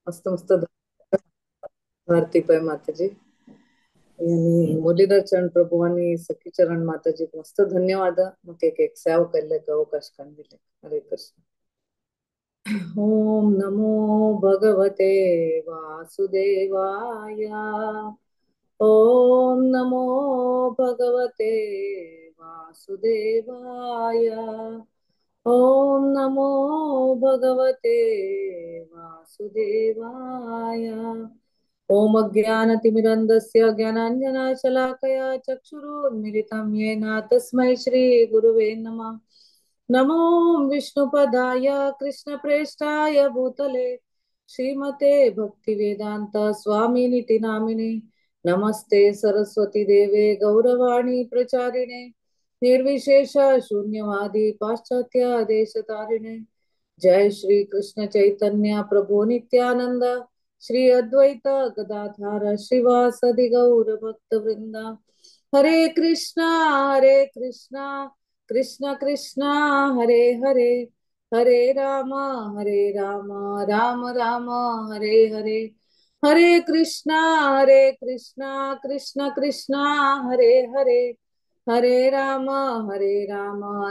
मस्त मस्त भारती पै माताजी आणि मुरलीधर चरण प्रभू आणि सखी चरण माताजी मस्त धन्यवाद. मग एक एक सेवा केल्ले अवकाश कान दिले. हरे कृष्ण. ओम नमो भगवते वासुदेवाय. ओम नमो भगवते वासुदेवाय. ओम नमो भगवते वासुदेवाय. ओम अज्ञानतिमिरन्दस्य ज्ञानाञ्जनशलाकया चक्षुरुन्मीलितं येन तस्मै श्री गुरुवे नमः. नमो विष्णुपदाय कृष्णप्रेष्ठाय भूतले श्रीमते भक्तिवेदांत स्वामिनिति नामिने. नमस्ते सरस्वती देवे गौरवाणी प्रचारिणे निर्विशेष शून्यवादी पाश्चात्य देशतारिणे. जय श्री कृष्ण चैतन्य प्रभु नित्यानंद श्री अद्वैत गदाधार श्रीवासदि गौर भक्त वृंद. हरे कृष्णा कृष्णा कृष्णा हरे हरे, हरे राम राम राम हरे हरे. हरे कृष्णा कृष्ण कृष्णा हरे हरे, हरे राम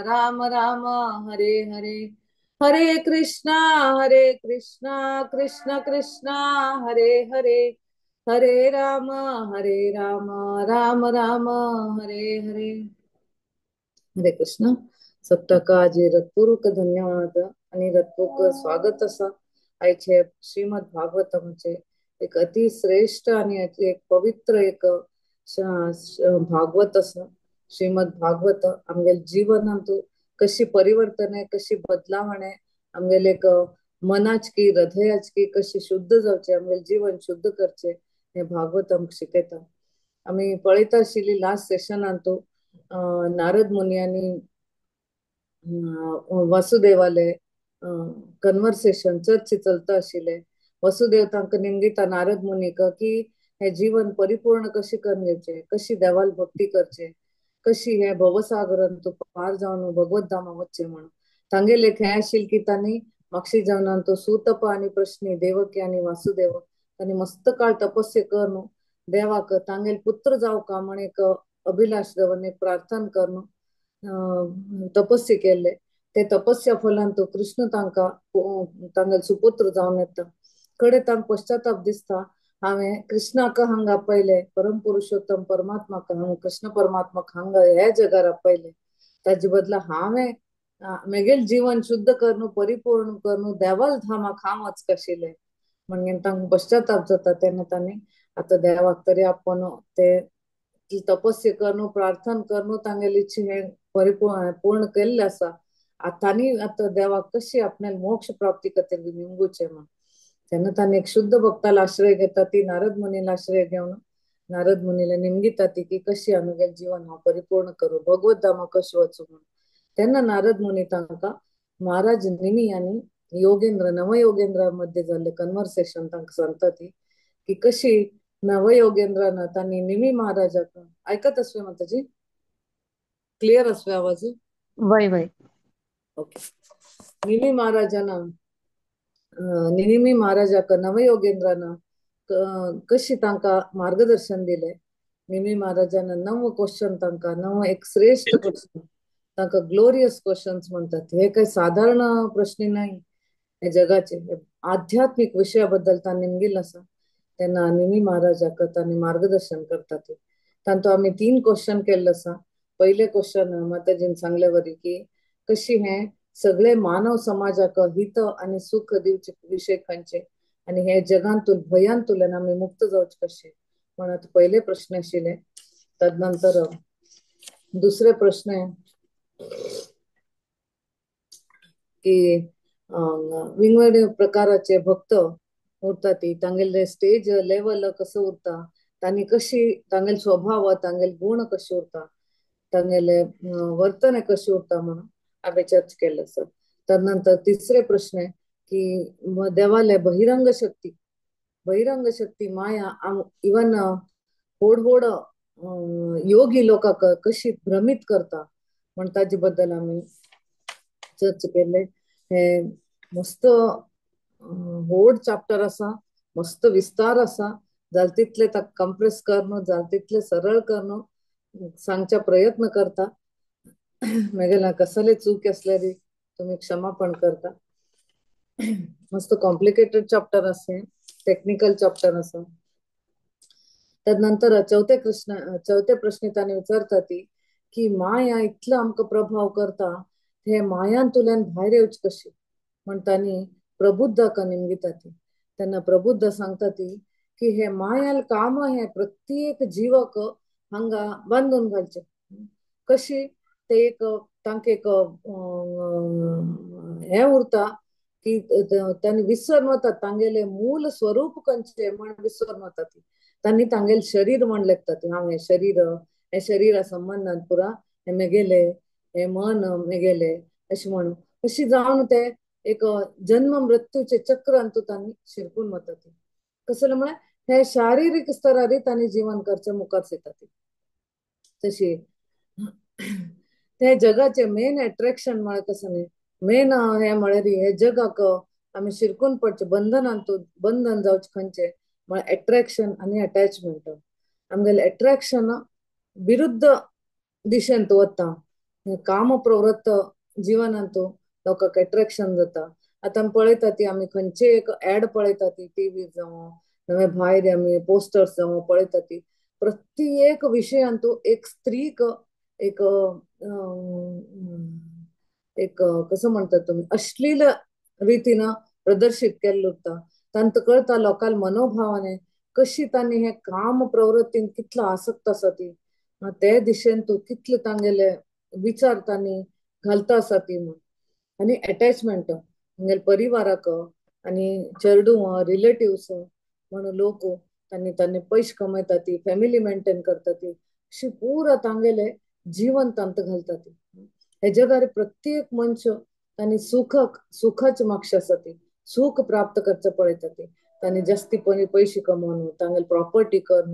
राम राम हरे हरे. हरे कृष्णा कृष्ण कृष्णा हरे हरे, हरे राम राम राम हरे हरे. हरे कृष्ण. सप्तकाजी रतपूर्वक धन्यवाद आणि रतपूर्वक स्वागत असा आयचे श्रीमद भागवतमचे एक अतिश्रेष्ठ आणि एक पवित्र एक भागवत असा श्रीमद भागवत. आमगेले जीवनांतु कशी परिवर्तन आहे, कशी बदलावण आहे, आमगेले एक मनाचकी हृदयाचकी कशी शुद्ध जावचे, आमगेले जीवन शुद्ध करचे हे भागवत आमकां शिकयता. आमी पळयता आशिल्ली लास्ट सेशनांतु नारद मुनी आनी वासुदेवाले कन्वर्सेशन चर्चा चलता आशिल्ले. वसुदेव तांकां निमगिता नारद मुनीक की हे जीवन परिपूर्ण कशी करून घेवचे, कशी देवाल भक्ती करचे, कशी हे भवसागरांतु तू पार जावन भगवत धामा वच्चे म्हणून. तांगेले हें आशिल्लें की तांणी मागशी जावन तो सुतप आनी प्रश्नी देवकी आनी वासुदेव तांणी मस्त काळ तपस्या करून देवाक तांगेले पुत्र जावका म्हण एक अभिलाष दवरून एक प्रार्थना करून तपस्या केल्ले. ते तपस्या फलान तो कृष्ण तांकां तांगेले सुपुत्र जावन येता. कडे तांकां पश्चाताप दिसता, हांवें कृष्णाक हांगा आपयले, परम पुरुषोत्तम परमात्माक हांगा कृष्ण परमात्माक हांगा ह्या जगार आपयले, ताजे बदला हांवें मेगेल जीवन शुद्ध करून परिपूर्ण करून देवाल धामाक हांव वचकाशिल्लें म्हणून तांकां पश्चाताप जाता. तेन्ना तांणी आतां देवाक तरी आपोवन ते तपस्या करून प्रार्थना करून तांगेली हें परिपूर्ण पूर्ण केल्लें आसा. आतांनी आतां देवाक कशी आपणाक मोक्ष प्राप्ती खातीर निमगुचें म्हण तेन्ना तांणी एक शुद्ध भक्ताला आश्रय घेता. ती नारद मुनीला आश्रय घेवन नारद मुनीला निमगिता ती की कशी आमगेलें जीवन हांव परिपूर्ण करूं, भगवत धामा कशें वचूं म्हण. तेन्ना नारद मुनी तांकां महाराज निमी आनी योगेंद्र नवयोगेंद्रा मध्ये जाल्लें कन्वर्सेशन तांकां सांगता ती की कशी नवयोगेंद्रान तांणी निमी महाराजाक. आयकत आसवे माताजी? क्लियर आसवे आवाज? वय वय. ओके. निमी महाराजान निमी महाराजाक नवयोगेंद्रान कशी तांकां मार्गदर्शन दिलें. निमी महाराजान नव क्वेश्चन तांकां नव एक श्रेष्ठ क्वेश्चन तांकां ग्लोरियस क्वेश्चन्स म्हणटात. हे काही साधारण प्रश्न न्हय हे जगाचे, आध्यात्मीक विशया बद्दल तांणी निमगिल्लें आसा. तेन्ना निमी महाराजाक तांणी मार्गदर्शन करतात. तांतू आमी 3 क्वेश्चन केल्ले आसा. पयले क्वेश्चन माताजीन सांगले वरी की कशी हे सगळे मानव समाजाक हित आनी सुख दिवचे विशय खंयचे आनी हे जगांतून भयांतूल्यान आमी मुक्त जावचे कशे म्हणून पयले प्रश्न आशिल्ले. तदनंतर दुसरे प्रश्न की विंगड प्रकाराचे भक्त उरता ती तांगेले स्टेज लेवल कसो उरता, तांणी कशी तांगेले स्वभाव तांगेले गुण कशे उरता, तांगेले वर्तन कशें उरता म्हणून हांवें चर्च केल्ले आसा. तदनंतर तिसरे प्रश्न की देवाले बहिरंग शक्ती, बहिरंग शक्ती माया इवन व्हड व्हड योगी लोकांक कशी भ्रमीत करता म्हण ताजे बद्दल आमी चर्च केल्ले. हे मस्त व्हड चॅप्टर आसा, मस्त विस्तार आसा, जाल तितले ताका कंप्रेस करून जाल तितले सरळ करून सांगच्या प्रयत्न करता. मेगेल्या कसले चूक आसल्यार तुमी क्षमापण करता. मस्त कॉम्प्लिकेटेड चॅप्टर आसा, टेक्निकल चॅप्टर आसा. तदनंतर चौथे प्रश्न तांणी विचारता ती की माया इतलो आमकां प्रभाव करता, हे मायांतुल्यान भायर येवची कशी म्हण तांणी प्रबुद्धाक निमगिता ती. तेन्ना प्रबुद्ध सांगता ती की हे मायाल काम हे प्रत्येक जीवक हांगा बांदून घालचे कशी ते एक तांकां एक हे उरता की तांणी विसरून वतात तांगेले मूल स्वरूप खंयचे म्हण विसरून वतात. तांणी तांगेले शरीर म्हण लेखतात, हांव हे शरीर, हे शरीरा संबंदान पुरा हे मेगेले, हे मन मेगेले अशें म्हणून अशी जावन ते एक जन्म मृत्यूचे चक्रांतू तांणी शिरकून वतात. कसले म्हळ्यार हे शारिरीक स्तरार तांणी जीवन करचे मुखार येतात. तशी ते जगाचे मेन अट्रॅक्शन म्हळ्यार कसं न्ही, मेन हे म्हळ्यार हे जगाक आमी शिरकून पडचे बंधनांतू बंधन जावचे खंयचे म्हळ्यार अट्रॅक्शन आनी अटॅचमेंट. आमगेले अट्रॅक्शन विरुद्ध दिशेंत वता, काम प्रवृत्त जिवनांतू लोकांक अट्रॅक्शन जाता. आतां आमी पळयता ती आमी खंयचे एक एड पळयता ती टीव्हीर जावं नवे भायर आमी पोस्टर्स जावं पळयता ती प्रत्येक विशयांतू एक स्त्रीक एक एक कसं म्हणतात तुमी अश्लील रितीन प्रदर्शीत केल्लो उरता. तांकां कळटा लोकांक मनोभावाने कशी तांणी हे काम प्रवृत्तीन कितलो आसक्त आसा ती, ते दिशेन तूं कितले तांगेले विचार तांणी घालता आसा ती म्हूण. आनी अटॅचमेंट आमगेले परिवाराक आनी चेडूं रिलेटिव्स म्हणून लोक तांणी तांणी पयशे कमयता ती, फॅमिली मेंटेन करता ती, अशी पुरा तांगेले जीवन तांत घालता ती. हे जगार प्रत्येक मनश तांणी सुखाक सुखाचे मागशे आसा ती, सुख प्राप्त करचे पळयता ती. तांणी जास्ती पयशे कमोवन तांगेले प्रॉपर्टी करून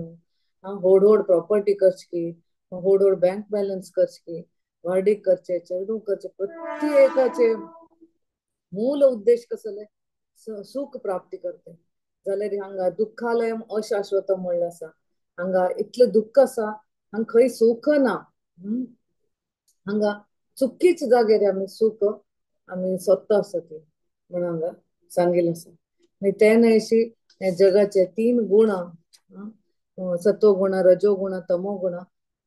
व्हड व्हड प्रॉपर्टी करची, व्हड व्हड बँक बॅलन्स करची, व्हडीक करचे, चेडूं करचे, प्रत्येकाचे मूल उद्देश कसले सुख प्राप्ती करते. जाल्यार हांगा दुःखालय अशाश्वत म्हणलें आसा, हांगा इतलें दुःख आसा, हांगा खंय सुख ना, हांगा चुकीच जाग्यार आमी सुख आमी सोदता आसा ती म्हण हांगा सांगिल्लें आसा. आनी ते न्हय हे जगाचे तीन गुण सत्वगुण, रजोगुण, तमोगुण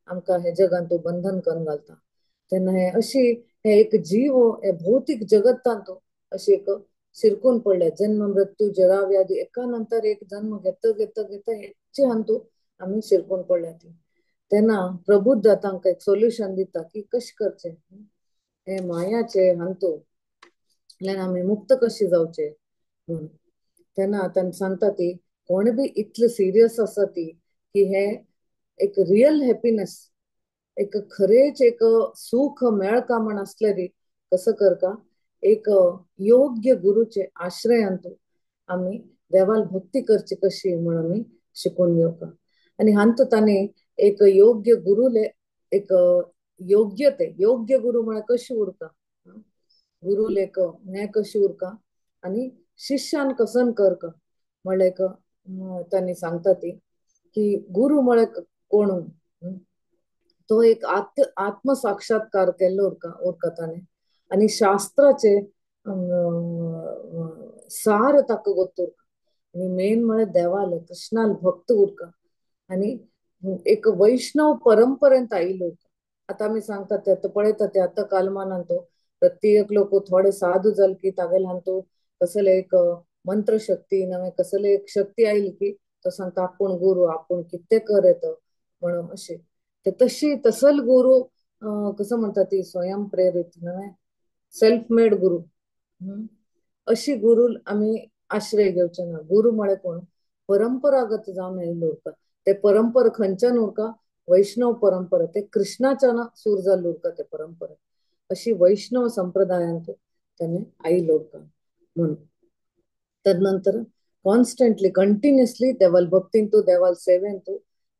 आमकां हे जगांत बंधन करून घालता. तेन्ना हे अशी हे एक जीव हे भौतीक जगतांत अशी एक शिरकून पडल्या, जन्म मृत्यू जरा व्याधी एका नंतर एक जन्म घेता घेता घेता हेचे हातूंत आमी शिरकून पडल्या ती. तेन्ना प्रबुद्ध तांकां एक सोल्युशन दिता की कशें करचें हे मायाचे हातूंतल्यान आमी मुक्त कशी जावचे म्हणून. तेन्ना तांकां सांगता ती कोण बी इतले सिरियस आसा ती की हे एक रियल हॅपीनेस एक खरेच एक सुख मेळका म्हण आसल्यार कसं करका एक योग्य गुरुचे आश्रयांतू आमी देवाल भक्ती करची कशी म्हण आमी शिकून घेवका. आनी हांतू तांणी एक योग्य गुरुले एक योग्यते योग्य गुरु म्हळ्यार कशी उरका, गुरुले एक हें कशी उरका आनी शिष्यान कसन करका म्हळ्यार एक तांणी सांगता ती की गुरु म्हळ्यार कोण, तो एक आत्मसाक्षात्कार केल्लो उरका उरका ताणें आनी शास्त्राचे सार ताका गोत्त उरका. आनी मेन म्हळ्यार देवाले कृष्णाल भक्त उरका आनी एक वैष्णव परंपरेंत आयिल्लो उरका. आतां आमी सांगतात ते आतां पळयता ते आतां कालमानान तो प्रत्येक लोक थोडे साधू जाले की तागेले हातूंत कसले एक मंत्रशक्ती नवे कसले एक शक्ती आयली की तो सांगता आपूण गुरु, आपूण कितें कर येता म्हणून अशें. ते तशी तसल गुरु कसं म्हणटा ती स्वयं प्रेरीत नवे सेल्फ मेड गुरु अशी गुरु आमी आश्रय घेवचे ना. गुरु म्हळ्यार कोण परंपरागत जावन आयिल्लो उरता, ते परंपरा खंयच्यान उरका वैष्णव परंपरा, ते कृष्णाच्यान सूर जाल्लो उरका ते परंपरा, अशी वैष्णव संप्रदायांत ताणें आयिल्लो उरका म्हणून. तदनंतर कॉन्स्टंटली कंटिन्युअसली देवाल भक्तींतू देवाल सेवेंतू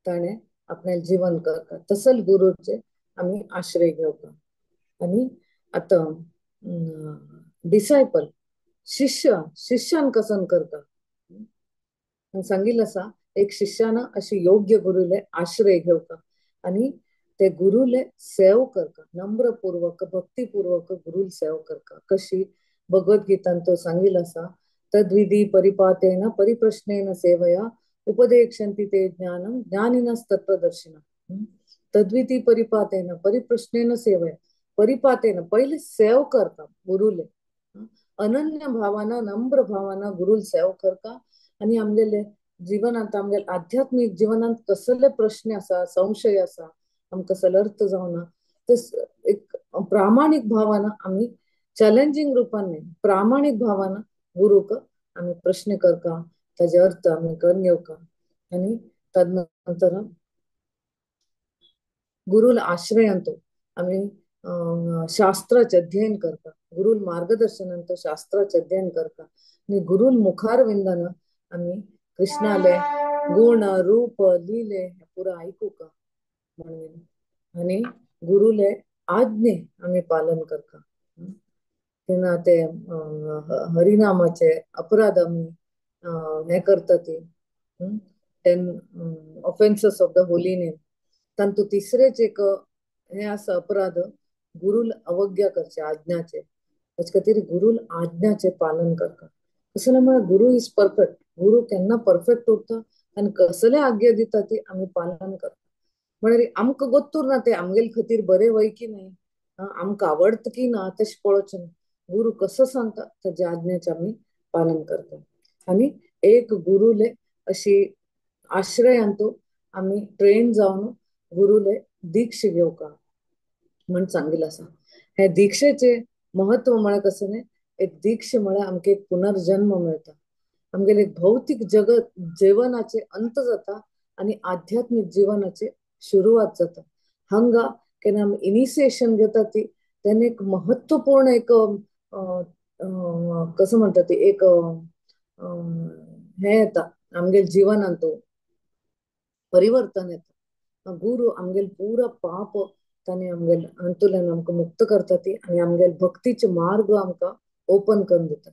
ताणें आपणें जीवन करता तसल गुरुचे आमी आश्रय घेवका. आनी आतां डिसायपल शिष्य शिष्यान कसन करता सांगितलं आसा. एक शिष्यान अशी योग्य गुरुले आश्रय घेवका आनी ते गुरुले सेव करका, नम्रपूर्वक भक्तिपूर्वक गुरुल सेव करका. कशी भगवद्गीतान तो सांगितलं आसा, तद्विधी परिपातेन परिप्रश्नेन सेवया उपदेक्षन्ति ते ज्ञानम ज्ञानिनस्तत्त्वदर्शिनः. तद्विधी परिपातेन परिप्रश्नेन सेवया, परिपातेन पहिले सेव करता गुरुले, अनन्य भावाना नम्र भावाना गुरुल सेव करता आनी आमगेले जीवनांत आमगेले आध्यात्मिक जीवनांत कसले प्रश्न आसा, संशय आसा, आमकां कसलो अर्थ जावना ते एक प्रामाणीक भावान आमी चॅलेंजींग रुपान न्ही, प्रामाणीक भावान गुरूक आमी प्रश्न करता, ताजे अर्थ आमी करून घेवका आनी तदनंतर गुरुल आश्रयान तो आमी शास्त्राचे अध्ययन करता, गुरुल मार्गदर्शनान तो शास्त्राचे अध्ययन करता आनी गुरुल मुखारविंदान आमी कृष्णाले गुण रूप लिले पुरा आयकुका म्हणून आनी गुरुले आज्ञे आमी पालन करता. तेन्ना ते हरिनामाचे अपराध आमी हे करता ती 10 offences of the holy name. तांतू तिसरेच एक हे आसा अपराध, गुरुल अवज्ञा करचे आज्ञाचे. ताचे खातीर गुरुल आज्ञाचे पालन करता. तशें म्हळ्यार गुरु is perfect, गुरु केन्ना परफेक्ट उरता आनी कसले आज्ञा दिता ती आमी पालन करता. म्हळ्यार आमकां गोत्तूर ना ते आमगेले खातीर बरें वय की न्हय, आमकां आवडटा की ना तशें पळोवचें न्हय, गुरु कसो सांगता ताजे आज्ञेचें आमी पालन करता. आनी एक गुरुले अशी आश्रयान तो आमी ट्रेन जावन गुरुले दीक्ष घेवका म्हण सांगिल्लें आसा. हे दीक्षेचें महत्व म्हळ्यार कशें न्हय, एक दीक्ष म्हळ्यार आमकां एक पुनर्जन्म मेळटा, आमगेले एक भौतीक जगत जीवनाचे अंत जाता आनी आध्यात्मीक जीवनाचे सुरवात जाता. हांगा केन्ना आमी इनिशिएशन घेता ती तेन्ना एक महत्वपूर्ण एक कसो म्हणटा ती एक हें येता आमगेले जीवनांत, तो परिवर्तन येता. गुरु आमगेले पुरा पाप ताणें आमगेले हातूंतल्यान आमकां मुक्त करता ती आनी आमगेले भक्तीचे मार्ग आमकां ओपन करून दितात.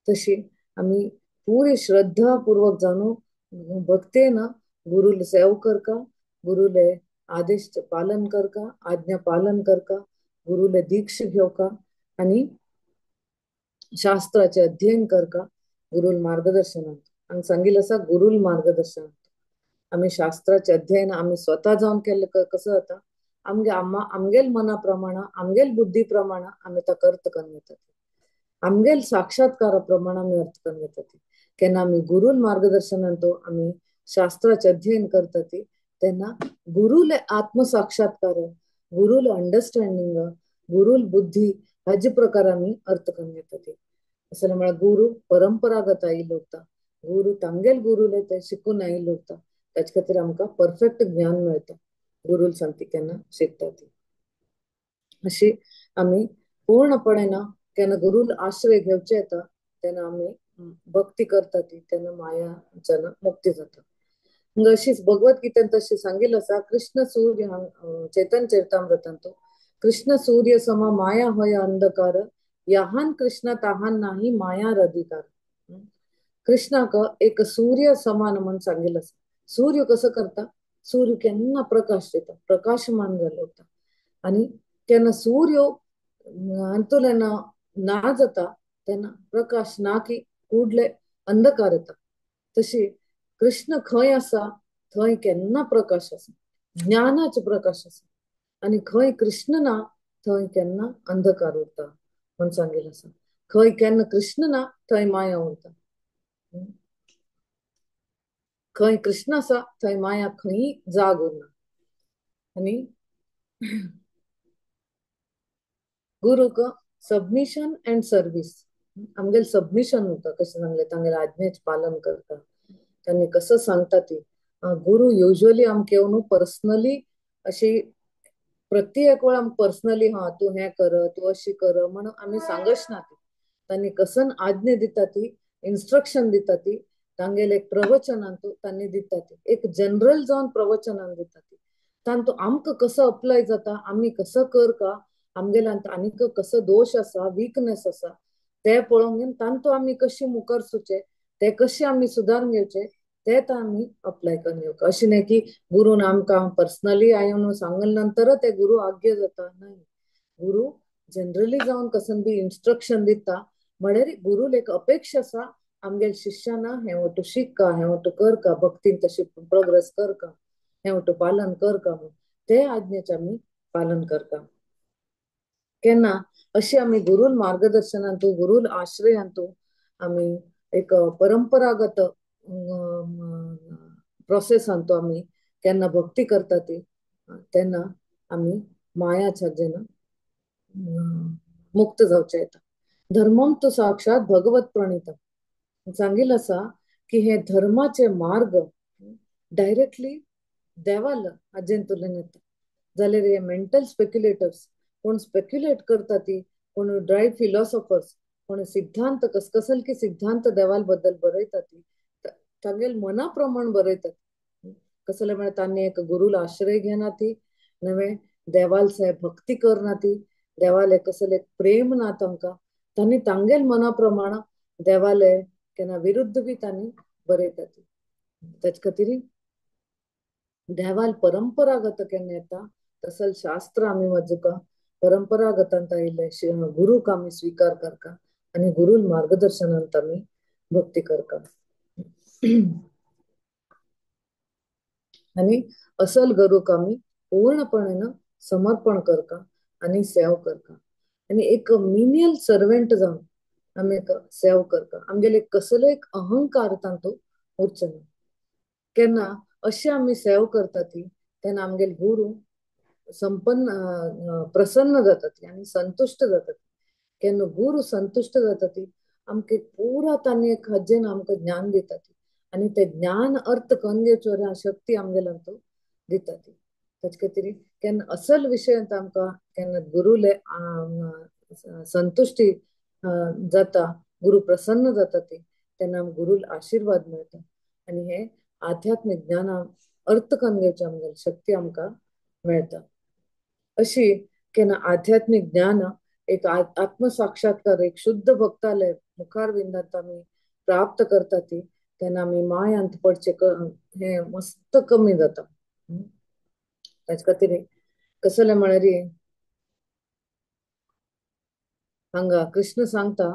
तशी आमी पुरी श्रद्धा पूर्वक जावन भक्तेन गुरुले सेव करका, गुरुले आदेश पालन करका, आज्ञा पालन करका, गुरुले दीक्ष घेवका आनी शास्त्राचे अध्ययन करका गुरुल मार्गदर्शनांत. हांगा सांगिल्लें आसा गुरुल मार्गदर्शनांत आमी शास्त्राचे अध्ययन आमी स्वता जावन केल्लें कसो जाता, आमगे आमगेल मना प्रमाण आमगेल बुद्धी प्रमाण आमी ताका अर्थ करून घेतात, आमगेल साक्षात्कारा प्रमाण आमी अर्थ करून घेतात. केन्ना आमी गुरुल मार्गदर्शनांत तो आमी शास्त्राचे अध्ययन करता ती तेन्ना गुरुले आत्मसाक्षात्कार, गुरुल अंडरस्टँडिंग, गुरुल बुद्धी हाजे प्रकार आमी अर्थ करून घेतात. असलें म्हळ्यार गुरु परंपरागत आयिल्लो उरता, गुरु तांगेल गुरुले ते शिकून आयिल्लो उरता, ताचे खातीर आमकां परफेक्ट ज्ञान मेळटा गुरुल सांगती केन्ना शिकता ती. अशी आमी पूर्णपणे ना केन्ना गुरुल आश्रय घेवचे येता तेन्ना आमी भक्ती करता ती तेन्ना मायाच्यान मुक्ती जाता. अशीच भगवद्गीतेन तशी सांगिल्लें आसा, कृष्ण सूर्य चैतन्य चरितामृतांत कृष्ण सूर्य समा माया होय अंधकार, याहान कृष्ण ताहान नाही मायार अधिकार. कृष्णाक एक सूर्य समान म्हण सांगिल्लें आसा. सूर्य कसो करता, सूर्य केन्ना प्रकाश दिता, प्रकाशमान जाल्लो उरता आनी केन्ना सूर्य हातूंतल्यान ना जाता तेन्ना प्रकाश ना की कुडले अंधकार येता. तशी कृष्ण खंय आसा थंय केन्ना प्रकाश आसा, ज्ञानाचो प्रकाश आसा आनी खंय कृष्ण ना थंय केन्ना अंधकार उरता म्हण सांगिल्लें आसा. खंय केन्ना कृष्ण ना थंय माया उरता, खंय कृष्ण आसा थंय माया खंय जाग उरना. आनी गुरूक सबमिशन अँड सर्वीस, आमगेले सबमिशन उरता. कशें सांगलें, तांगेले आज्ञेचें पालन करता, तांणी कसो सांगता ती. गुरु युजली आमकां येवन पर्सनली अशी प्रत्येक वेळ आमकां पर्सनली हा तूं हें कर तूं अशी कर म्हणून आमी सांगच ना ती. तांणी कसन आज्ञा दिता ती, इन्स्ट्रक्शन दिता ती, तांगेले एक प्रवचनांत तांणी दिता ती, एक जनरल जावन प्रवचनान दिता ती. तांतू आमकां कसो अप्लाय जाता, आमी कसो कर का, आमगेल्यांत आनीक कसो दोश आसा, विकनेस आसा ते पळोवन घेवन तांतू आमी कशी मुखार सुचे ते कशी आमी सुदारून घेवचे ते आमी अप्लाय करून घेवका. अशें न्ही की गुरून आमकां पर्सनली आयोन सांगले नंतर ते गुरु आज्ञा जाता, न्हय. गुरु जनरली जावन कसन बी इन्स्ट्रक्शन दिता म्हळ्यार गुरुल एक अपेक्षा आसा आमगेले शिष्याना हें वटू शिक्का, हें वटू करका, भक्तीन तशी प्रोग्रेस करका, हें वटू पालन करका म्हूण ते आज्ञेचे आमी पालन करता. केन्ना अशी आमी गुरुल मार्गदर्शनांतू गुरुल आश्रयांतू आमी एक परंपरागत प्रोसेसांतू आमी केन्ना भक्ती करता ती तेन्ना आमी मायाच्या जेना मुक्त जावचे येता. धर्मम तो साक्षात भगवत प्रणितम सांगिल आसा की हे धर्माचे मार्ग डायरेक्टली देवाल आजेन तुलन येता. जाल्यार हे मेंटल स्पेक्युलेटर्स कोण स्पेक्युलेट करता ती, कोण ड्राय फिलॉसॉफर्स, कोण सिद्धांत कसकसल की सिद्धांत देवाल बद्दल बरयता ती तांगेल मना प्रमाण बरयतात. कसले म्हळ्यार तांणी एक गुरुल आश्रय घेना ती, नवे देवाल साहेब भक्ती करना ती, देवाले कसले प्रेम ना तांकां, तांणी तांगेल मना प्रमाण देवाले केन्ना विरुद्ध बी तांणी बरयतात. तेच खातीर देवाल परंपरागत केन्ना येता तसल शास्त्र आमी वाजुका परंपरागतांत आयिल्ले गुरूक आमी स्विकार करका आनी गुरूल मार्गदर्शनांत आमी भक्ती करका. आनी असल गुरूक आमी पूर्णपणे समर्पण करका आनी सेव करका आनी एक मिनियल सर्वेंट जावन आमी एक सेव करका. आमगेले कसलो एक अहंकार तांतू उरचो ना. केन्ना अशें आमी सेव करता ती तेन्ना आमगेले गुरू संपन्न प्रसन्न जाता ती आनी संतुश्ट जाता ती. केन्ना गुरू संतुश्ट जाता ती आमकां पुरा तांणी एक हज्जेन आमकां ज्ञान दिता ती आनी ते ज्ञान अर्थ करून घेवच्यो शक्ती आमगेले दिता ती. तेच खातीर केन्ना असल विशयांत आमकां केन्ना गुरुले संतुश्टी जाता, गुरु प्रसन्न जाता ती तेन्ना आमकां गुरुल आशिर्वाद मेळटा आनी हे आध्यात्मीक ज्ञान अर्थ करून घेवची आमगेली शक्ती आमकां मेळटा. अशी केन्ना आध्यात्मीक ज्ञान एक आत्मसाक्षात्कार एक शुद्ध भक्ताले मुखार विंदांत आमी प्राप्त करता ती तेन्ना आमी मायांत पडचे हे मस्त कमी जाता. ताचे खातीर कसले म्हळ्यार हांगा कृष्ण सांगता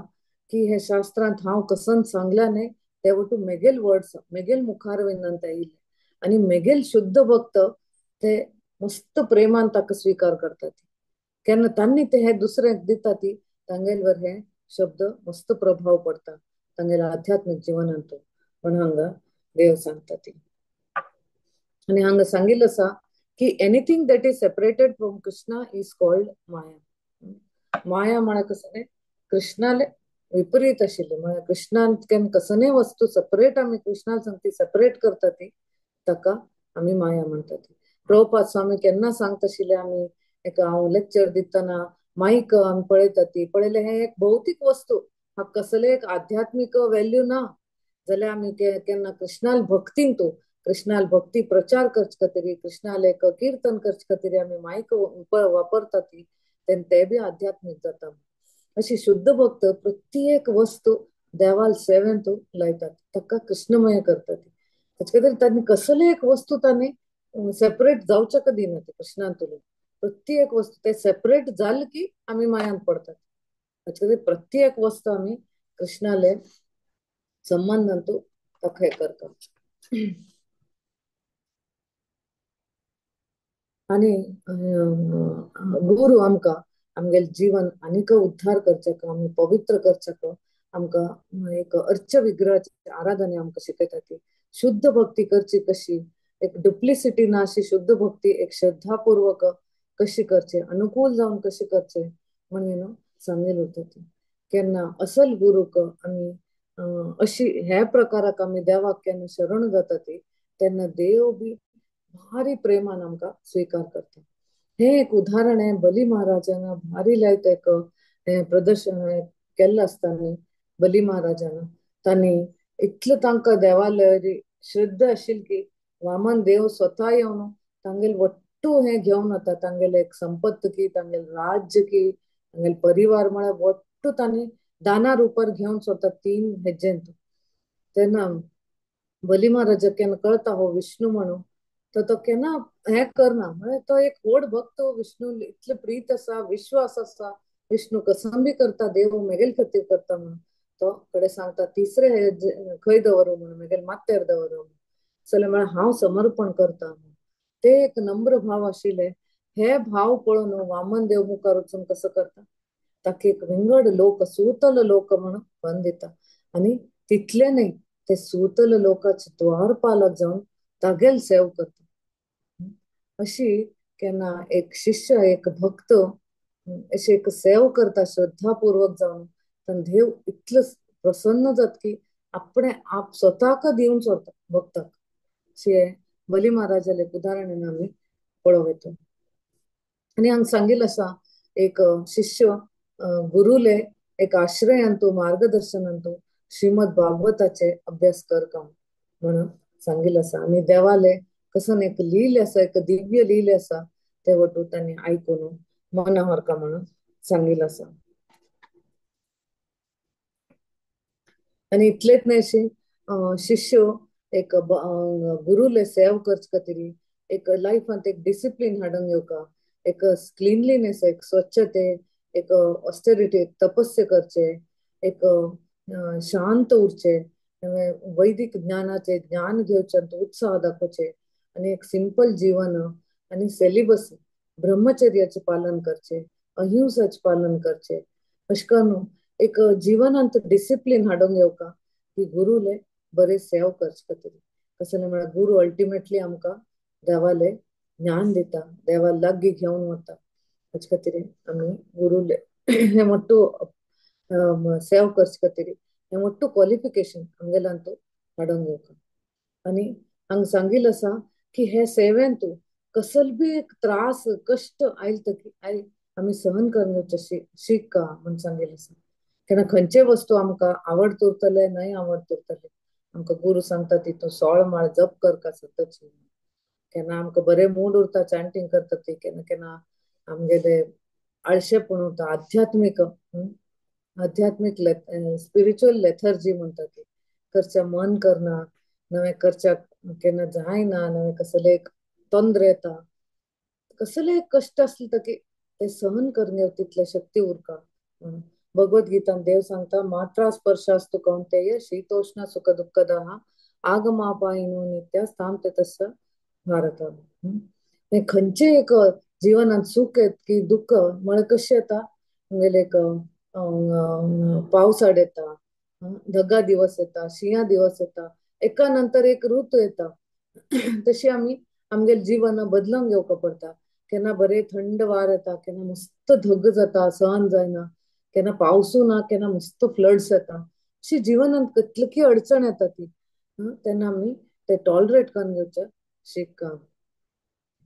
की हे शास्त्रांत हांव कसन सांगला न्ही ते वटू मेगेल वर्ड्स मेगेल मुखार विंदांत आयिल्ले आनी मेगेल शुद्ध भक्त ते मस्त प्रेमान ताका स्विकार करतात. केन्ना तांणी ते हे दुसऱ्यांक दिता ती तांगेलवर हे शब्द मस्त प्रभाव पडटा तांगेल्या आध्यात्मीक जिवनांत म्हण हांगा देव सांगता ती. आनी हांगा सांगिल्लें आसा की anything that is separated from Krishna is called maya. माया म्हळ्यार कसलें कृष्णाले विपरीत आशिल्लें म्हळ्यार कृष्णान केन्ना कसलेय वस्तू सेपरेट आमी कृष्णा सांगती सेपरेट करता ती ताका आमी माया म्हणटा ती. प्रभुपाद स्वामी केन्ना सांगता आशिल्ले आमी एक हांव लेक्चर दितना मायक आमी पळयता ती पळयलें हें एक भौतीक वस्तू हा कसलें एक आध्यात्मीक वेल्यू ना. जाल्यार आमी केन्ना कृष्णाल भक्तीन तूं कृष्णाल भक्ती प्रचार करचे खातीर कृष्णाल एक किर्तन करचे खातीर आमी मायक वापरता ती तेन्ना ते बी आध्यात्मीक जाता. अशी शुद्ध भक्त प्रत्येक वस्तू देवाल सेवेंत लायतात ताका कृष्णमय करतात. ताचे खातीर तांणी कसले एक वस्तू तांणी सेपरेट जावच्या का दिना ते कृष्णांतून प्रत्येक वस्तू ते सेपरेट जाले की आमी मायांत पडतात. ताचे खातीर प्रत्येक वस्तू आमी कृष्णाले संबंधांतू ताका हें करता. आनी गुरू आमकां आमगेले जीवन आनीक उद्धार करच्याक आमी पवित्र करच्याक आमकां एक अर्च विग्रहाची आराधना आमकां शिकयता ती. शुद्ध भक्ती करची कशी, एक डुप्लिसिटी ना अशी शुद्ध भक्ती एक श्रद्धापूर्वक कशी करचे, अनुकूल जावन कशी करचे म्हण सांगेल उरता ती. केन्ना असल गुरूक आमी अशी ह्या प्रकाराक आमी देवाक केन्ना शरण जाता ती तेन्ना देव बी भारी प्रेमान आमकां स्विकार करता. हें एक उदाहरण आहे बली महाराजान भारी लायत एक हें प्रदर्शन केल्लें आसता बली महाराजान तांणी इतलें तांकां देवाले श्रद्धा आशिल्ली की वामन देव स्वता येवन तांगेले वट्टू हें घेवन वता, तांगेले एक संपत्त की, तांगेले राज्य की, तांगेले परिवार म्हळ्यार वट्टू तांणी दाना रुपार घेवन सोडटा 3 हेज्जेंत. तेन्ना बली महाराजाक केन्ना कळता हो विष्णू म्हणून, तर तो केन्ना हें करना, म्हळ्यार तो एक व्हड भक्त, विष्णू इतले प्रीत आसा, विश्वास आसा, विष्णू कसम बी करता देव मेगेल खातीर करता म्हणून. तो कडे सांगता तिसरे हे खंय दवरू म्हणून, मेगेल माथ्यार दवरू म्हणून. जाल्यार म्हळ्यार हांव समर्पण करता म्हणून. ते एक नम्र भाव आशिल्ले. हे भाव पळोवन वामन देव मुखार वचून कसो करता, ताका एक विंगड लोक सुतल लोक म्हणून बंद दिता. आनी तितले न्हय ते सुतल लोकाचे द्वारपालक जावन तागेल सेव करता. अशी केन्ना एक शिष्य एक भक्त अशी एक सेव करता श्रद्धापूर्वक जावन, तेन्ना देव इतलो प्रसन्न जाता की आपणे आप स्वताक दिवन सोडता भक्ताक. अशी बली महाराजाले एक उदाहरण आमी पळोवं येता. आनी हांगा सांगिल्लें आसा एक शिष्य गुरुले एक आश्रयांतू मार्गदर्शनांतू श्रीमद भागवताचे अभ्यास कर का म्हणून सांगिल्लें आसा. आनी देवाले कसो एक लील आसा, एक दिव्य लील आसा, ते वटू तांणी आयकून मना हरका म्हणून सांगिल्लें आसा. आनी इतलेच न्हय अशी शिष्य एक गुरुले सेव करचे खातीर एक लायफांत एक डिसिप्लीन हाडूंक येवका, एक क्लिनलीनेस, एक स्वच्छते, एक ऑस्टेरिटी, एक तपस्या करचे, एक शांत उरचे, वैदिक ज्ञानाचे ज्ञान घेवचे उत्साह दाखोवचे, आनी एक सिंपल जीवन आनी सेलिबस ब्रह्मचर्याचे पालन करचे, अहिंसाचे पालन करचे. अशें करून एक जिवनांत डिसिप्लीन हाडूंक येवका की गुरुले बरे सेव करचे खातीर. कशें म्हळ्यार गुरु अल्टिमेटली आमकां देवाले ज्ञान दिता, देवा लागीं घेवन वता. ताचे खातीर आमी गुरुले हें मोट्टू सेव करचे खातीर हें मोट्टू क्वॉलिफिकेशन आमगेल्यान हाडूंक येवका. आनी हांगा सांगिल्लें आसा की हे सेवेन तूं कसल बी एक त्रास कश्ट आयल I आमी सहन करून घेवचे शिका म्हूण सांगिल्लें आसा. केन्ना खंयचे वस्तू आमकां आवड उरतले न्हय आवड उरतले, आमकां गुरू सांगता ती तूं 16 माळ जप करका सतत. केन्ना आमकां बरें मूड उरता चांटींग करता ती, केन्ना केन्ना आमगेले आळशेपण उरता, आध्यात्मीक आध्यात्मीक स्पिरिच्युअल लेथर्जी म्हणटा ती, करच्या मन करना, नवें करच्या केन्ना जायना, नवें कसले एक तंद्र येता, कसले एक कश्ट आसले की ते सहन करून घेवप तितले शक्ती उरका. भगवद्गीतान देव सांगता मात्रा स्पर्शास्तु कौंतेय शीतोष्ण सुख दुःखदः आगमापायिनो नित्यास्तां ते तस्य भारत. खंयचे एक जिवनात सुख येत की दुःख म्हळ्यार कशें येता, आमगेले एक पावसाळ येता, धगा दिवस येता, शिंया दिवस येता, एका नंतर एक ऋतू येता. तशी आमी आमगेले जीवन बदलून घेवका पडटा. केन्ना बरें थंड वार येता, केन्ना मस्त धग जाता सहन जायना, केन्ना पावसू ना, केन्ना मस्त फ्लड्स येता. अशी जिवनात कितली अडचण येता ती, तेन्ना आमी ते टॉलरेट करून घेवचे शिका,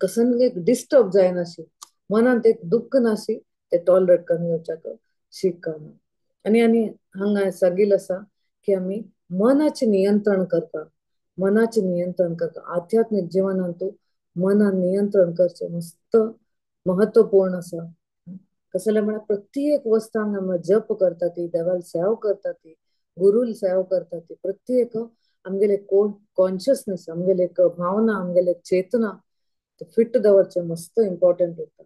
कसन एक डिस्टर्ब जायनाशी, मनांत एक दुःख नाशी, ते टॉलरेट करून घेवच्याक शिका. आनी आनी हांगा सांगिल्लें आसा की आमी मनाचें नियंत्रण करता, मनाचें नियंत्रण करता. आध्यात्मीक जिवनांत मनान नियंत्रण करचें मस्त महत्वपूर्ण आसा. कसले म्हळ्यार प्रत्येक वस्तांक आमी जप करता ती, देवाल सेव करता ती, गुरूल सेव करता ती, प्रत्येक आमगेले कॉन्शियसनेस, आमगेले एक भावना, आमगेले चेतना फिट दवरचें मस्त इम्पॉर्टंट उरता.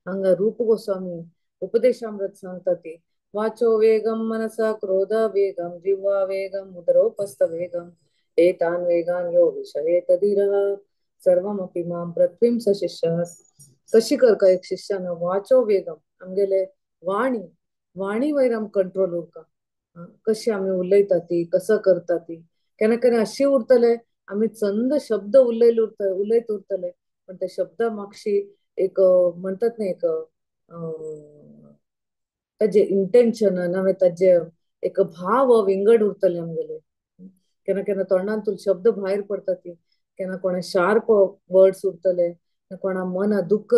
हांगा रूप गोस्वामी उपदेशामृत सांगता ती वाचो वेगम मनसा क्रोध वेगम जिह्वा वेगम उदरोपस्थ वेगम एतान वेगान यो विषये तदीरः सर्वमपि मां पृथ्वीं स शिष्यः. कशी करका एक शिष्यान वाचो वेगम आमगेले वाणी, वाणी वयर आम कंट्रोल उरका, कशी आमी उलयता ती, कसो करता ती. केन्ना केन्ना अशी उरतले आमी चंद शब्द उलयले उरता, उलयत उरतले, पण त्या शब्दा मागशी एक म्हणतात न्ही एक ताजे इंटेन्शन नव्हे ताजे एक भाव विंगड उरतले आमगेले. केन्ना केन्ना तोंडांतून शब्द भायर पडटा ती, केन्ना कोणा शार्प वर्ड्स उरतले, कोणा मना दुःख,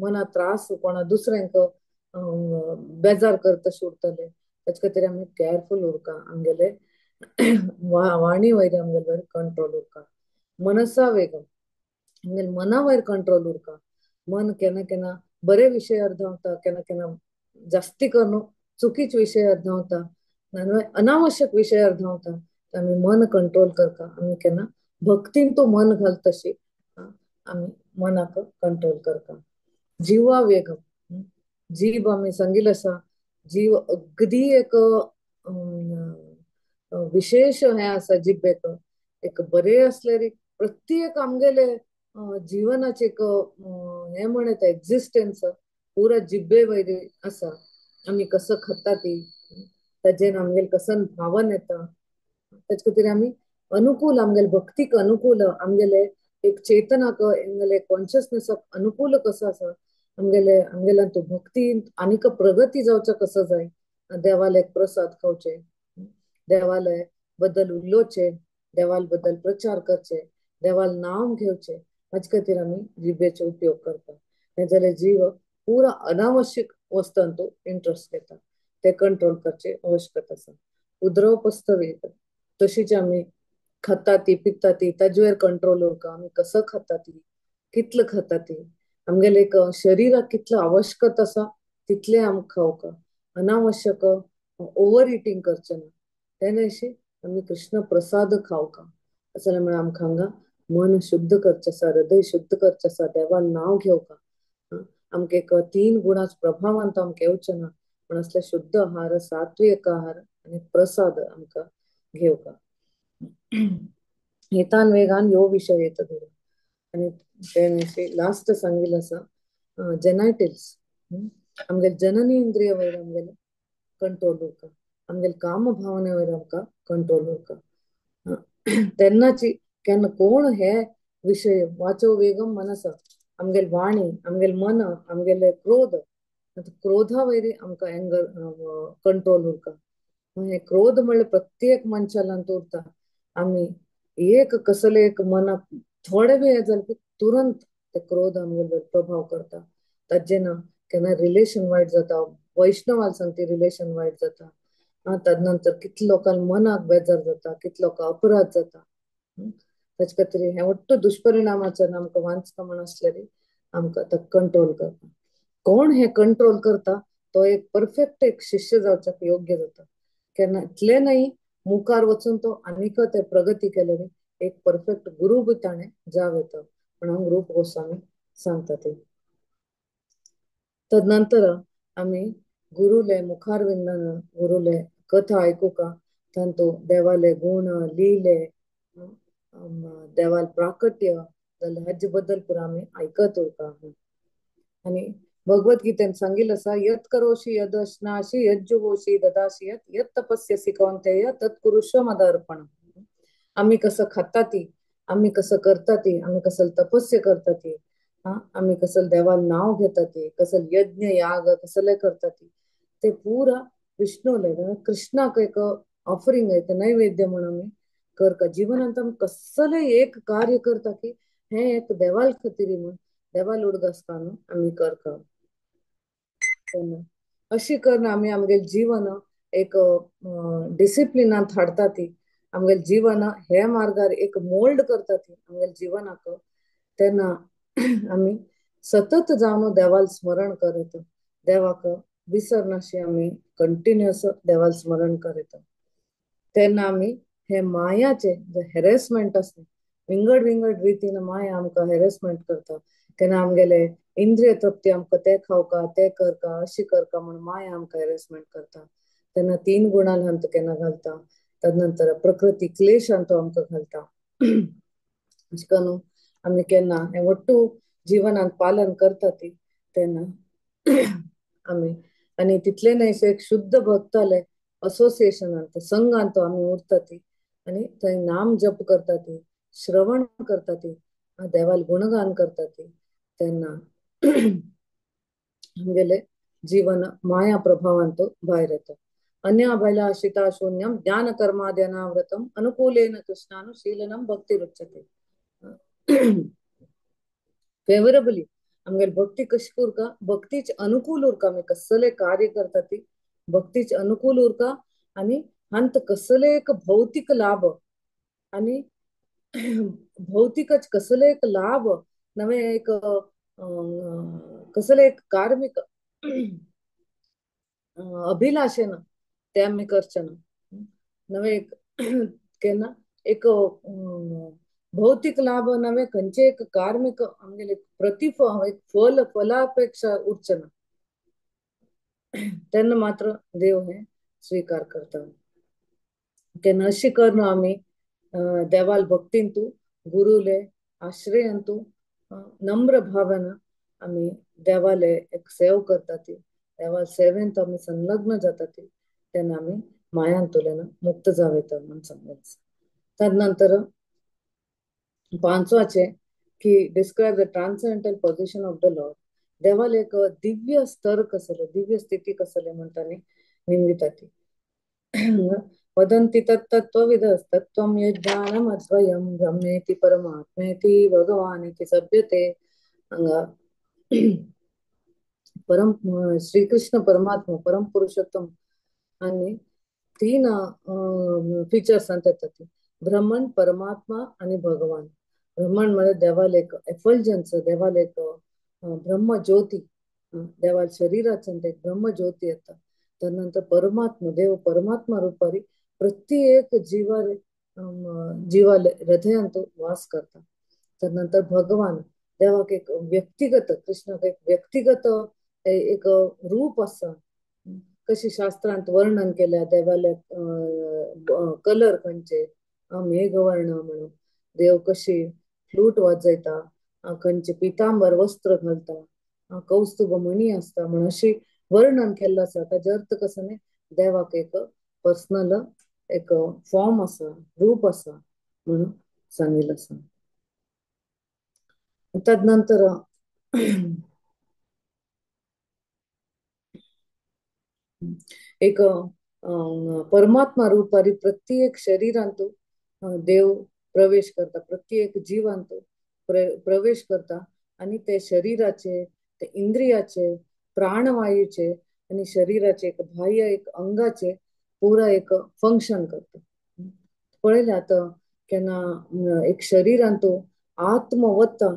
मना त्रास, कोणा दुसऱ्यांक बेजार करता उरतले. ताचे खातीर आमी केअरफूल उरका, आमगेले वाणी वयर आमगेले वयर कंट्रोल उरका. मनसा वेगम आमगेले मना वयर कंट्रोल उरका. मन केन्ना केन्ना बरे विशयार धांवता, केन्ना केन्ना जास्ती करून चुकीच विशयार धांवता. अनावश्यक विशयार धांवता. आमी मन कंट्रोल करता. आमी केन्ना भक्तीन तो मन घालतशी आमी मनाक कंट्रोल करता. जिवा वेगम, जीव आमी सांगिल्लें आसा, जीव अगदी एक विशेष हें आसा जिब्बेक. एक बरें आसल्यार प्रत्येक आमगेले जीवनाचे एक हें म्हणत एक्झिस्टन्स पुरा जिब्बे वयर आसा. आमी कसो खाता ती ताजेन आमगेले कसन भावन येता. ताचे खातीर आमी अनुकूल आमगेले भक्तीक अनुकूल आमगेले एक चेतनाक आमगेले कॉन्शियसनेसाक अनुकूल कसो आसा आमगेले आमगेल्या तो भक्ती आनीक प्रगती जावचो कसो जाय. देवाले प्रसाद खावचे, देवाले बद्दल उलोवचे, देवाल बद्दल प्रचार करचे, देवाल नाम घेवचे. हाचे खातीर आमी जिबेचो उपयोग करता. नाजाल्यार जीव पुरा अनावश्यक वस्तूंत इंट्रस्ट घेता, ते कंट्रोल करचे आवश्यकता आसा. उद्रवपस्त तशीच आमी खाता ती पिता ती ताजेर कंट्रोल उरता. आमी कसो खाता ती, कितलो खाता ती, आमगेले एक शरीराक कितलो आवश्यकता आसा तितले आमकां खावका. अनावश्यक ओवर इटिंग करचें ना. तेन्ना आमी कृष्ण प्रसाद खावका. असलें म्हळ्यार आमकां हांगा मन शुद्ध करचें आसा, हृदय शुद्ध करचें आसा, देवान नांव घेवका. आमकां एक तीन गुणांच प्रभावान तो आमकां येवचें ना, पूण असले शुद्ध आहार, सात्विक आहार आनी प्रसाद आमकां घेवका. हेतान वेगान ह्यो विशय येता. आनी तें लास्ट सांगिल्लें आसा जेनायटल्स. आमगेले जननी इंद्रिय वयर आमगेले कंट्रोल उरता, आमगेले काम भावने वयर आमकां कंट्रोल उरता. तेन्नाची केन्ना कोण हे विशय वाचो वेगम मनस आमगेले वाणी, आमगेले मन, आमगेले क्रोध, क्रोधा वयर आमकां एंगर कंट्रोल उरता. हे क्रोध म्हणल्यार प्रत्येक मनशालांत उरता. आमी एक कसले एक मनाक थोडे बी हें जालें की तुरंत ते क्रोध आमगेले प्रभाव करता. ताजें ना केन्ना रिलेशन वायट जाता, वैष्णवाल सांगती रिलेशन वायट जाता. तदनंतर कितले लोकांक मनाक बेजार जाता, कितले लोकांक अपराध जाता. ताचे खातीर हें वट्ट दुष्परिणामाच्यान आमकां वांचता म्हण आसल्यार आमकां आतां कंट्रोल करता. कोण हें कंट्रोल करता तो एक परफेक्ट एक शिष्य जावच्याक योग्य जाता. केन्ना इतलें न्हय मुखार वचून तो आनीक ते प्रगती केल्यार एक परफेक्ट गुरू बी ताणें जावं येता म्हणून रूप गोस्वामी सांगता ते. तदनंतर आमी गुरुले मुखारविंदान गुरुले कथा आयकुका, तांतू देवाले गुण लिले, देवाल प्राकट्य जाल्यार हाजे बद्दल पुरा आमी आयकत उरता. आनी भगवद गीतेन सांगिल्लें आसा, यत् करोषि यद् अश्नासि यज्जुहोषि ददासि यत् यत् तपस्यसि कौन्तेय तत् कुरुष्व मदर्पणम्. आमी कसं खाता ती, आमी कसं करता ती, आमी कसं तपस्य करता ती, आमी कसं देवाल नाव घेता ती, कसं यज्ञ याग कसले करता ती, ते पुरा विष्णुले कृष्णाक एक ऑफरिंग आहे, नैवेद्य म्हणून आमी करता. जीवनांत आमी कसले एक कार्य करता की हे एक देवाल खातीर म्हूण देवाल उडगासता आमी करता. अशी करून आमी आमगेले जीवन एक डिसिप्लिनांत हाडटा ती, आमगेले जीवन हे मार्गार एक मोल्ड करता ती आमगेले जीवनाक. तेन्ना आमी सतत जावन देवाल स्मरण करत, देवाक विसरनाशी आमी कंटिन्युअस देवाल स्मरण करत. तेन्ना आमी हे मायाचे जे हॅरेसमेंट आसता, विंगड विंगड रितीन माया आमकां हॅरेसमेंट करता. तेन्ना आमगेले इंद्रिय तृप्ती आमकां ते खावका, ते करका, अशी करका म्हूण माया आमकां हॅरेसमेंट करता. तेन्ना तीन गुणांत केन्ना घालता, तदनंतर प्रकृती क्लेशांत आमकां घालता. अशें करून आमी केन्ना हें वट्टू जीवनांत पालन करता ती तेन्ना आमी आनी तितले न्हय एक शुद्ध भक्ताले असोसिएशनांत संघांत आमी उरता ती आनी थंय नाम जप करता ती, श्रवण करता ती, देवाल गुणगान करता ती, तेन्ना आमगेले जीवन माया प्रभावांत भायर येता. अन्याभिलाषिता शून्यम ज्ञान कर्माद्यनावृतम अनुकूलेन कृष्णानुशीलनम भक्तिरुच्यते. फेवरेबली आमगेले भक्ती कशी उरका, भक्तीच अनुकूल उरका. आमी कसले कार्य करता ती भक्तीच अनुकूल उरका आनी हांत कसले एक भौतिक लाभ आनी भौतिकच कसले एक लाभ नवे एक कसले एक कार्मिक अभिलाषेन ते आमी करचे ना. नवे एक केन्ना एक भौतिक लाभ नवे खंयचे एक कार्मिक आमगेले प्रतिफळ एक फल फलापेक्षा उरचें ना तेन्ना मात्र देव हे स्वीकार करता. केन्ना अशी करून आमी देवाल भक्तींतू गुरुले आश्रयांतू नम्र भावान आमी देवाले एक सेव करता ती देवाल सेवेंत आमी संलग्न जाता ती तेन्ना आमी मायांतुल्यान मुक्त जावं येता म्हूण सांगलें. तदनंतर पांचवाचे की describe the transcendental position of the lord. देवाल एक दिव्य स्तर कसले दिव्य स्थिती कसले म्हणटा न्ही निंदिता ती. वदन्ति तत्तत्त्वविदस्तत्त्वं यज्ञानमद्वयं ब्रह्मेति परमात्मेति भगवानिति सभ्यते. हांगा परम श्रीकृष्ण परमात्मा परम पुरुषोत्तम आनी तीन फिचर्सांत येता ती ब्रह्मन परमात्मा आनी भगवान. ब्रह्मन म्हळ्यार देवाल एक एफल्जन्स देवाल एक ब्रह्मज्योती देवाल शरीराच्यान एक ब्रह्मज्योती येता. त्यानंतर परमात्मा देव परमात्मा रुपारी प्रत्येक जीवाले जीवाले हृदयांत वास करता. त्यानंतर भगवान देवाक एक व्यक्तिगत कृष्णाक एक व्यक्तिगत एक रूप आसा. कशी शास्त्रांत वर्णन केल्या देवाले कलर खंयचे मेघवर्ण म्हणून देव कशी फ्लूट वाजयता खंयचे पितांबर वस्त्र घालता कौस्तुभ मणी आसता म्हणून अशी वर्णन केल्लो आसा. ताजो अर्थ कसो न्ही देवाक एक पर्सनल एक फॉर्म आसा रूप आसा म्हणून सांगिल्लें आसा. तदनंतर एक परमात्मा रूपारी प्रत्येक शरीरांत देव प्रवेश करता प्रत्येक जीवांत प्रवेश करता आनी ते शरीराचे ते इंद्रियाचे प्राणवायूचे आनी शरीराचे एक बाह्य एक अंगाचे पुरा एक फंक्शन करता. पळयलें आतां केन्ना एक शरीरांत आत्म वता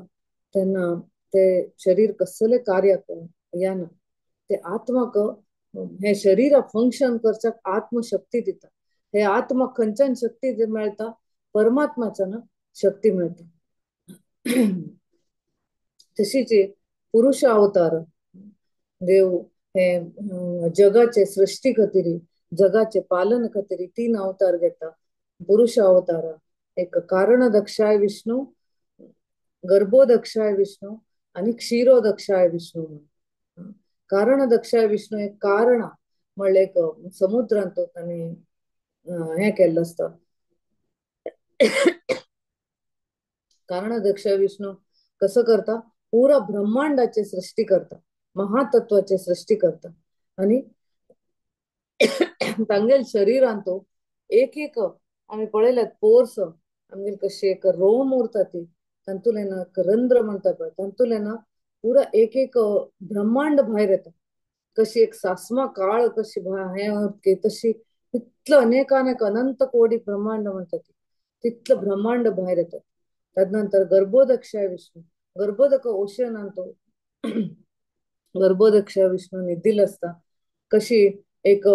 तेन्ना ते शरीर कसले कार्याक येना ते आत्माक हे शरीर फंक्शन करच्याक आत्मशक्ती दिता. हे आत्मा खंयच्यान शक्ती मेळटा परमात्माच्यान शक्ती मेळटा. तशीच पुरुष अवतार देव हे जगाचे सृष्टी खातीर जगाचे पालन खातीर तीन अवतार घेता. पुरुष अवतार एक कारणदक्षाय विष्णू गर्भोदक्षाय विष्णू आनी क्षीरोदक्षाय विष्णू. कारणदक्षाय विष्णू एक कारण म्हणल्यार एक समुद्रांत तांणी हें केल्लें आसता. कारणदक्षाय विष्णू कसो करता पुरा ब्रह्मांडाचे सृष्टी करता महातत्वाचे सृष्टी करता आनी तांगेल शरीरांत एक एक आमी पळयल्यात पोर्स आमगेर कशी एक रोम उरता ती तातूंतल्यान रंध्र म्हणटा पळय तातूंतल्यान पुरा एक एक ब्रह्मांड भायर येता. कशी एक सासमा काळ कशी हें तशी तितलो अनेकानेक अनंत कोडी ब्रह्मांड म्हणटा ती तितलो ब्रह्मांड भायर येता. तदनंतर गर्भोदक्षाय विष्णू गर्भोदक ओशनांत गर्भोदक्षाय विष्णू न्हिदिल्लो आसता. कशी एक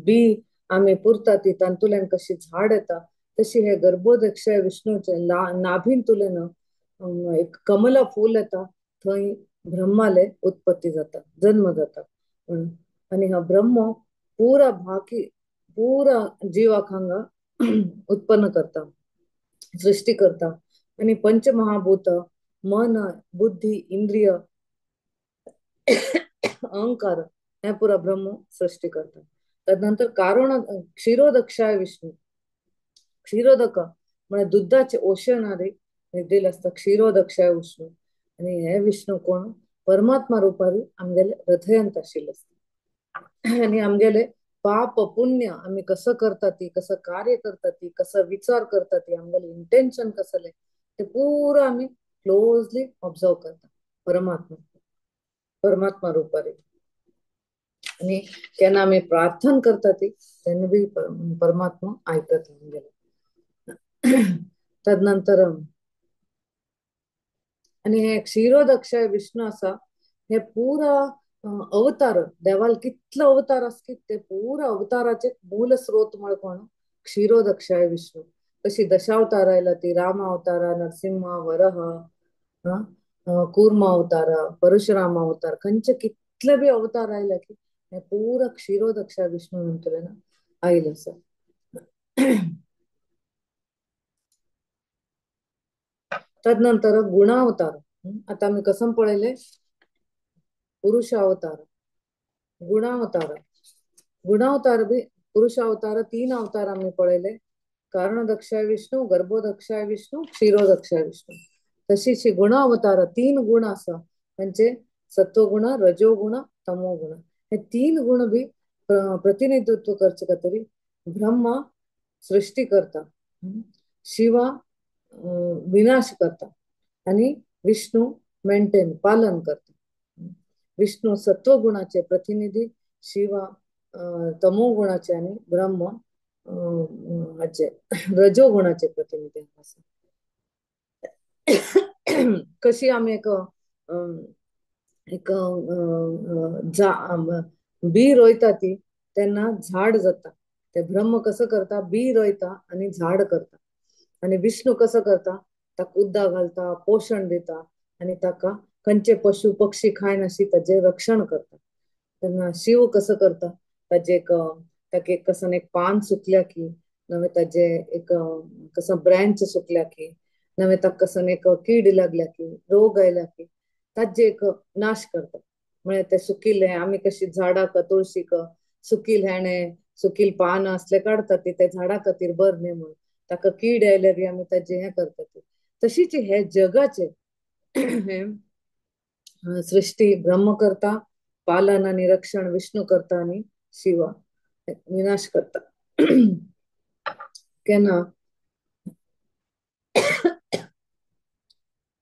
बी आमी पुरता ती तातूंतल्यान कशी झाड येता तशी हे गर्भोदक्षाय विष्णूचे नाभींतुल्यान एक कमला फूल येता थंय ब्रह्माले उत्पत्ती जाता जन्म जाता. आनी हा ब्रह्म पुरा भाकी पुरा जीवाक हांगा उत्पन्न करता सृष्टी करता आनी पंचमहाभूत मन बुद्धी इंद्रिय अहंकार हे पुरा ब्रह्म सृष्टी करता. तदनंतर कारण क्षीरोदक्षाय विष्णू क्षीरोदक म्हळ्यार दुधाचे ओशनारे न्हिदिल्लें आसता क्षीरोदक्षाय विष्णू आनी हे विष्णू कोण परमात्मा रुपारी आमगेले हृदयांत आशिल्ले आसता. आनी आमगेले पाप पुण्य आमी कसो करता ती कसो कार्य करता ती कसो विचार करता ती आमगेले इंटेन्शन कसले ते पुरा आमी क्लोजली ऑब्जर्व करता परमात्मा परमात्मा रुपारी. आनी केन्ना आमी प्रार्थना करता ती तेन्ना बी परमात्मा आयकता आमगेले. तदनंतर आनी हे क्षीरोदक्षाय विष्णू आसा हे पुरा अवतार देवाल कितलो अवतार आसकी ते पुरा अवताराचे मूल स्रोत म्हळ्यार कोण? क्षीरोदक्षाय विष्णू. तशी दशावतार आयला ती राम अवतार, नरसिंह, वरह, कूर्म अवतार, परशुराम अवतार, खंयचे कितले बी अवतार आयला की हे पुरा क्षीरोदक्षाय विष्णू म्हणटले ना आयले आसा. तदनंतर गुणावतार. आता आमी कसम पळयले पुरुष अवतार, गुणावतार. गुणावतार बी पुरुष अवतार तीन अवतार आमी पळयले, कारणदक्षाय विष्णू, गर्भोदक्षाय विष्णू, क्षीरोदक्षाय विष्णू. तशीच गुणावतार तीन गुण आसा म्हणजे सत्वगुण, रजोगुण, तमोगुण. हे तीन गुण बी प्रतिनिधित्व करचे खातीर ब्रह्मा सृष्टी करता, शिवा विनाश करता आणि विष्णू मेंटेन पालन करता. विष्णू सत्वगुणाचे प्रतिनिधी, शिवा तमोगुणाचे आणि ब्रह्म हाचे रजोगुणाचे प्रतिनिधी आसा. कशी आमी एक एक बी रोयता ती तेन्ना झाड जाता. ते ब्रह्म कसं करता? बी रोयता आणि झाड करता. आणि विष्णू कसं करता? ताका उदक घालता, पोषण दिता आणि ताका खंयचे पशु पक्षी खायनाशी ताजें रक्षण करता. तेन्ना शिव कसं करता? ताजे एक ताका एक कसं एक पान सुकल्या की नवे ताजे एक कसं ब्रँच सुकल्या की नवे ताका कसं एक कीड लागल्या की रोग आयला की ताजे एक नाश करता. म्हळ्यार ते सुकिल्ले आमी कशी झाडाक तुळशीक सुकील हेणे सुकील पान असले काडटा ती त्या झाडा खातीर बर न्ही म्हणून ताका कीड आयल्यार बी आमी ताजे हें करता. तशीच हे जगाचे हे सृष्टी ब्रह्म करता, पालन आणि रक्षण विष्णू करता आणि शिवा विनाश करता. केन्ना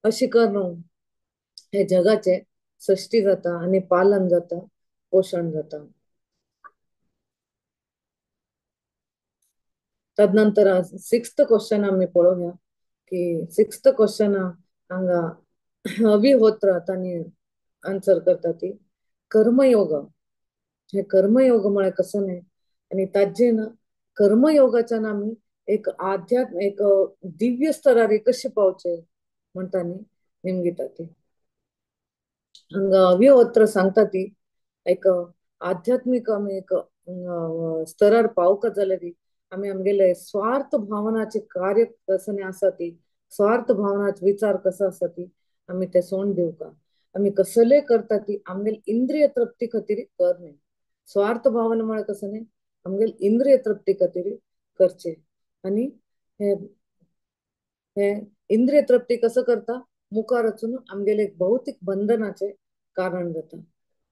अशी करून हे जगाचे सृष्टी जाता आणि पालन जाता, पोषण जाता. तदनंतर सिक्स्थ क्वेश्चन आमी पळोवया की सिक्स्थ क्वेश्चन हांगा अविहोत्र तांणी आन्सर करता ती कर्मयोग. हे कर्मयोग म्हळ्यार कसं न्ही आनी ताजें ना कर्मयोगाच्यान आमी एक आध्यात्म एक दिव्य स्तरार कशें पावचें म्हण तांणी निमगिता ती. हांगा अविहोत्र सांगता ती एक आध्यात्मीक आमी एक स्तरार पावका जाल्यार आमी आमगेले स्वार्थ भावनाचे कार्य कसं आसा ती, स्वार्थ भावनाचे विचार कसो आसा ती आमी ते सोड दिवका. आमी कसले करता ती आमगेले इंद्रिय तृप्ती खातीर कर न्ही. स्वार्थ भावना म्हळ्यार कसं न्ही आमगेले इंद्रिय तृप्ती खातीर करचे. आनी हे हे इंद्रिय तृप्ती कसं करता? मुखार वचून आमगेले भौतीक बंधनाचे कारण जाता.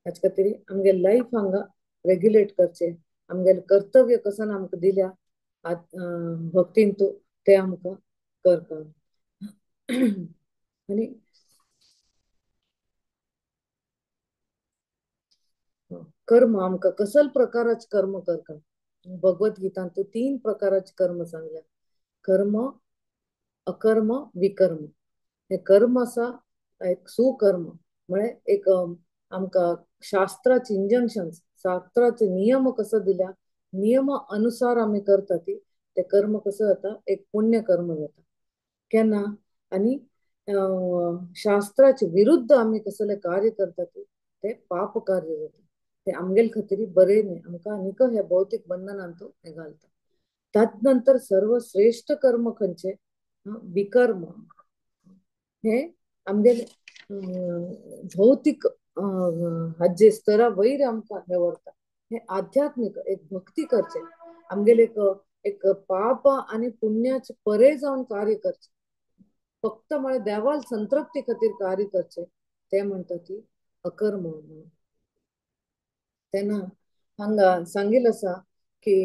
हाचे खातीर आमगे लायफ हांगा रेग्युलेट करचे, आमगेले कर्तव्य कसं आमकां दिल्या भक्तीन ते आमकां करता. आनी कर्म आमकां कसल प्रकाराचे कर्म करता. भगवत गीतांत तीन प्रकाराचे कर्म सांगल्या, कर्म, अकर्म, विकर्म. हे कर्म आसा एक सुकर्म म्हळ्यार एक आमकां शास्त्राचे इंजंक्शन, शास्त्राचे नियम कसो दिल्या नियम अनुसार आमी करता ती ते कर्म कसं जाता? एक पुण्य कर्म जाता केन्ना. आनी शास्त्राचे विरुद्ध आमी कसले कार्य करता ते पाप कार्य जाता. ते आमगेले खातीर बरें न्ही, आमकां आनीक हे भौतीक बंधनांत हे घालता. तदनंतर सर्वश्रेष्ठ कर्म खंयचे? विकर्म. हे आमगेले भौतीक हाजे स्तरा वयर आमकां हे व्हरता. हे आध्यात्मीक एक भक्ती करचे, आमगेले एक एक पाप आनी पुण्याचे परे जावन कार्य करचे, फक्त म्हळ्यार देवाल संतृप्ती खातीर कार्य करचे ते म्हणटा ती अकर्म म्हणून. तेन्ना हांगा सांगिल्लें आसा की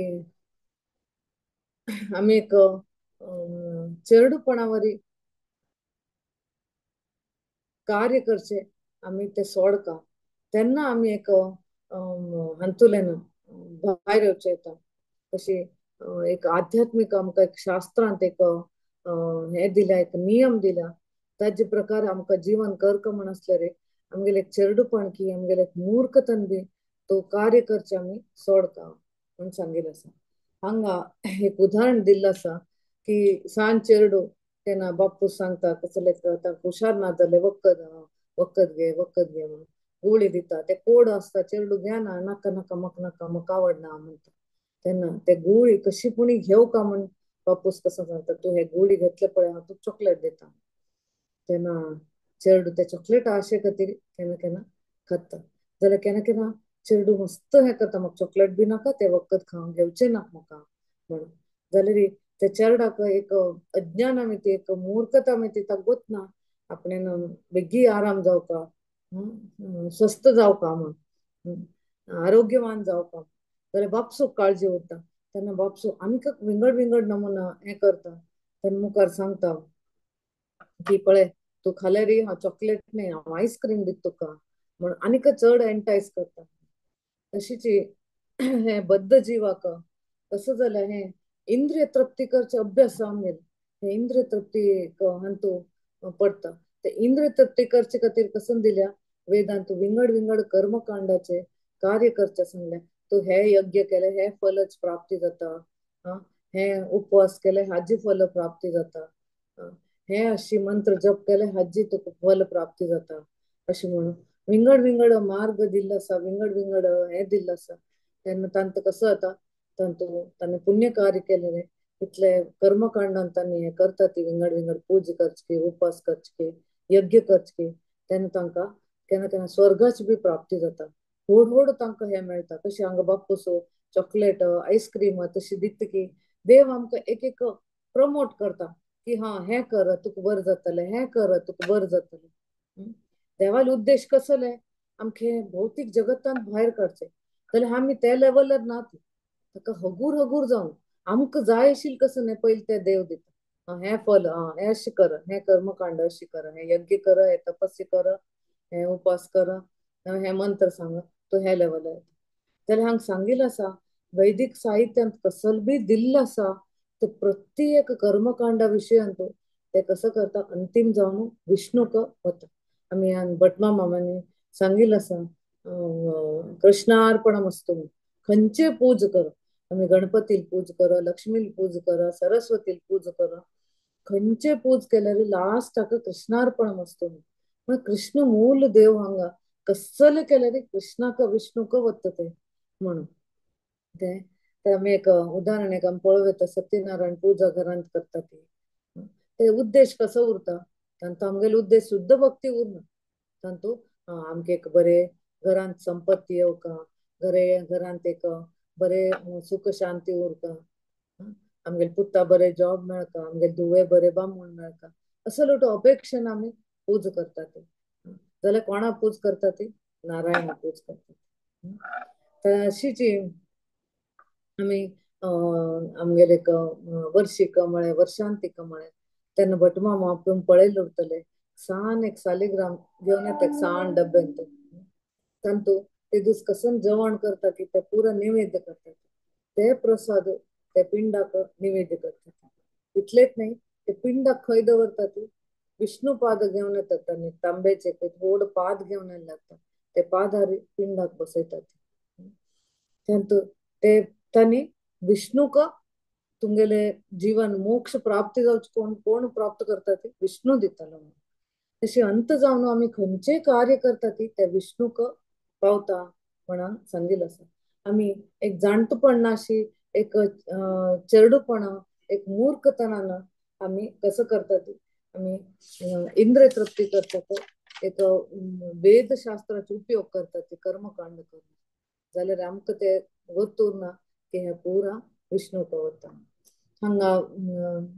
आमी एक चेडूपणा वरी कार्य करचे आमी ते सोडका तेन्ना आमी एक हातूंतल्यान भायर येवचें येता. तशी एक आध्यात्मीक आमकां एक शास्त्रांत एक हें दिल्या, एक नियम दिला ताजे प्रकार आमकां जीवन करका म्हण आसल्यार आमगेले चेरडूपण की आमगेले मूर्खतन बी तो कार्य करचे आमी सोडता म्हूण सांगिल्लें आसा. हांगा एक उदाहरण दिल्लें आसा की सान चेरडू तेन्ना बापूस सांगता कसले तांकां हुशार ना जालें वखद वखद घे वखद घे म्हणून गुळी दिता. ते कोड आसता चेरडू घेना, नाका नाका म्हाका नाका म्हाका आवडना म्हणटा. तेन्ना ते गुळी कशी पुणी घेवका का म्हण बापूस कसो सांगता, तूं हे गुळी घेतले पळय हांव तुका चॉकलेट दिता. तेन्ना चेरडू ते चॉकलेट आशे खातीर केन्ना केन्ना खाता. जाल्यार केन्ना केन्ना चेरडू मस्त हें करता, म्हाका चॉकलेट बी नाका, ते वखद खावंक घेवचें ना म्हाका म्हणून. जाल्यार ते चेरडाक एक अज्ञान आमी ती एक मूर्खता आमी ती तागोत ना, आपणें बेगी आराम जावका, स्वस्थ जावका म्हण, आरोग्यवान जावका. जाल्यार बापसूक काळजी उरता. तेन्ना बापसू आनीक विंगड विंगड नमुना हें करता. तेन्ना मुखार सांगता की पळय तूं खाल्यार हांव चॉकलेट न्ही हांव आयस्क्रीम दिता तुका म्हण आनीक चड एंटायज करता. तशीच हें बद्ध जिवाक कसो जाल्यार हें इंद्रिय तृप्ती करचे अभ्यास आमगेले हे इंद्रिय तृप्ती हातूं पडटा. ते इंद्रिय तृप्ती करचे खातीर कसो दिल्या वेदांत विंगड विंगड कर्मकांडाचे कार्य करचे सांगले. तूं हे यज्ञ केले हे फलच प्राप्ती जाता, हे उपवास केले हाजी फल प्राप्ती जाता, हे अशी मंत्र जप केले हाजी तुका फल प्राप्ती जाता अशें म्हणून विंगड विंगड मार्ग दिल्लो आसा, विंगड विंगड हें दिल्लो आसा. तेन्ना तांकां कसो जाता, तांतू तांणी पुण्य कार्य केलें तितले कर्मकांडान तांणी हें करता ती विंगड विंगड पूजा करची, उपवास करची, यज्ञ करची. तेन्ना तांकां केन्ना केन्ना स्वर्गाची बी प्राप्ती जाता. व्हड व्हड तांकां हें मेळटा. कशें हांगा बाप्पूसो चॉकलेट आयस्क्रीम तशी दिता की देव आमकां एक एक प्रमोट करता की हा हें कर तुका बरें जातलें, हें कर तुका बरें जातलें. देवालो उद्देश कसले आमचे भौतीक जगतान भायर काडचें. जाल्यार आमी त्या लेवलार ना, ताका हगूर हगूर जावन आमकां जाय आशिल्लें कसो न्ही पयलीं तें देव दिता. हें फल हें अशें कर, हें कर्मकांड अशें कर, हें यज्ञ कर, हें तपस्या कर, हें उपास कर, हें मंत्र सांग, तो ह्या लेवलार येता. जाल्यार हांगा सांगिल्लें आसा वैदीक साहित्यांत कसल बी दिल्लें आसा ते प्रत्येक कर्मकांडा विशयांत ते कसो करता अंतीम जावन विष्णूक वता. आमी भटमा मामांनी सांगिल्लें आसा कृष्णार्पणम अस्तु. खंयचे पूज कर, आमी गणपतीक पूज कर, लक्ष्मीक पूज कर, सरस्वतीक पूज कर, खंयचे पूज केल्यार लास्टाक कृष्णार्पणम अस्तु. म्हण कृष्ण मूल देव हांगा कसले केल्यार कृष्णाक विष्णूक वता ते म्हणून. ते आमी एक उदाहरण एक आमी पळोवं येता, सत्यनारायण पूजा घरांत करता ती. ते उद्देश कसो उरता तांचो, आमगेलो उद्देश शुद्ध भक्ती उरना. तांतू आमकां एक बरें घरांत संपत्ती येवका, घरांत एक बरें सुख शांती उरता, आमगेले पुता बरें जॉब मेळका, आमगेले धुवे बरें बामूण मेळका, असो तो अपेक्षेन आमी पूज करता ते. जाल्यार कोणा पूज करता ती? नारायणा पूज करता. तशीच आमी आमगेले एक वर्शीक म्हळें वर्षांतीक म्हळें तेन्ना भटमामा आपूण पळयलें उरतले सान एक सालिग्राम घेवन येता एक सान डब्यांत. तांतू ते दीस कसन जेवण करता की ते पुरा निवेद्य करतात, ते प्रसाद ते पिंडाक निवेद्य करतात. इतलेच न्ही ते पिंडाक खंय दवरतात? विष्णू पाद घेवन येतात आनी तांब्याचे व्हड पाद घेवन येयल्ले आसता, ते पादार पिंडाक बसयतात. तांतू ते तांणी विष्णूक तुमगेले जीवन मोक्ष प्राप्ती जावचे कोण कोण प्राप्त करता ते विष्णू दितालो. तशें अंत जावन आमी खंयचें कार्य करता ती ते विष्णूक पावता म्हणून सांगिल्लें आसा. आमी एक जाणटेपण नाशी, एक चेरडूपणा, एक मूर्खतणान आमी कसो करता ती आमी इंद्रिय तृप्ती करतात, एक वेदशास्त्राचो उपयोग करतात ती कर्मकांड करून. जाल्यार आमकां ते गोत उरना की हें पुरा विष्णूक वता. हांगा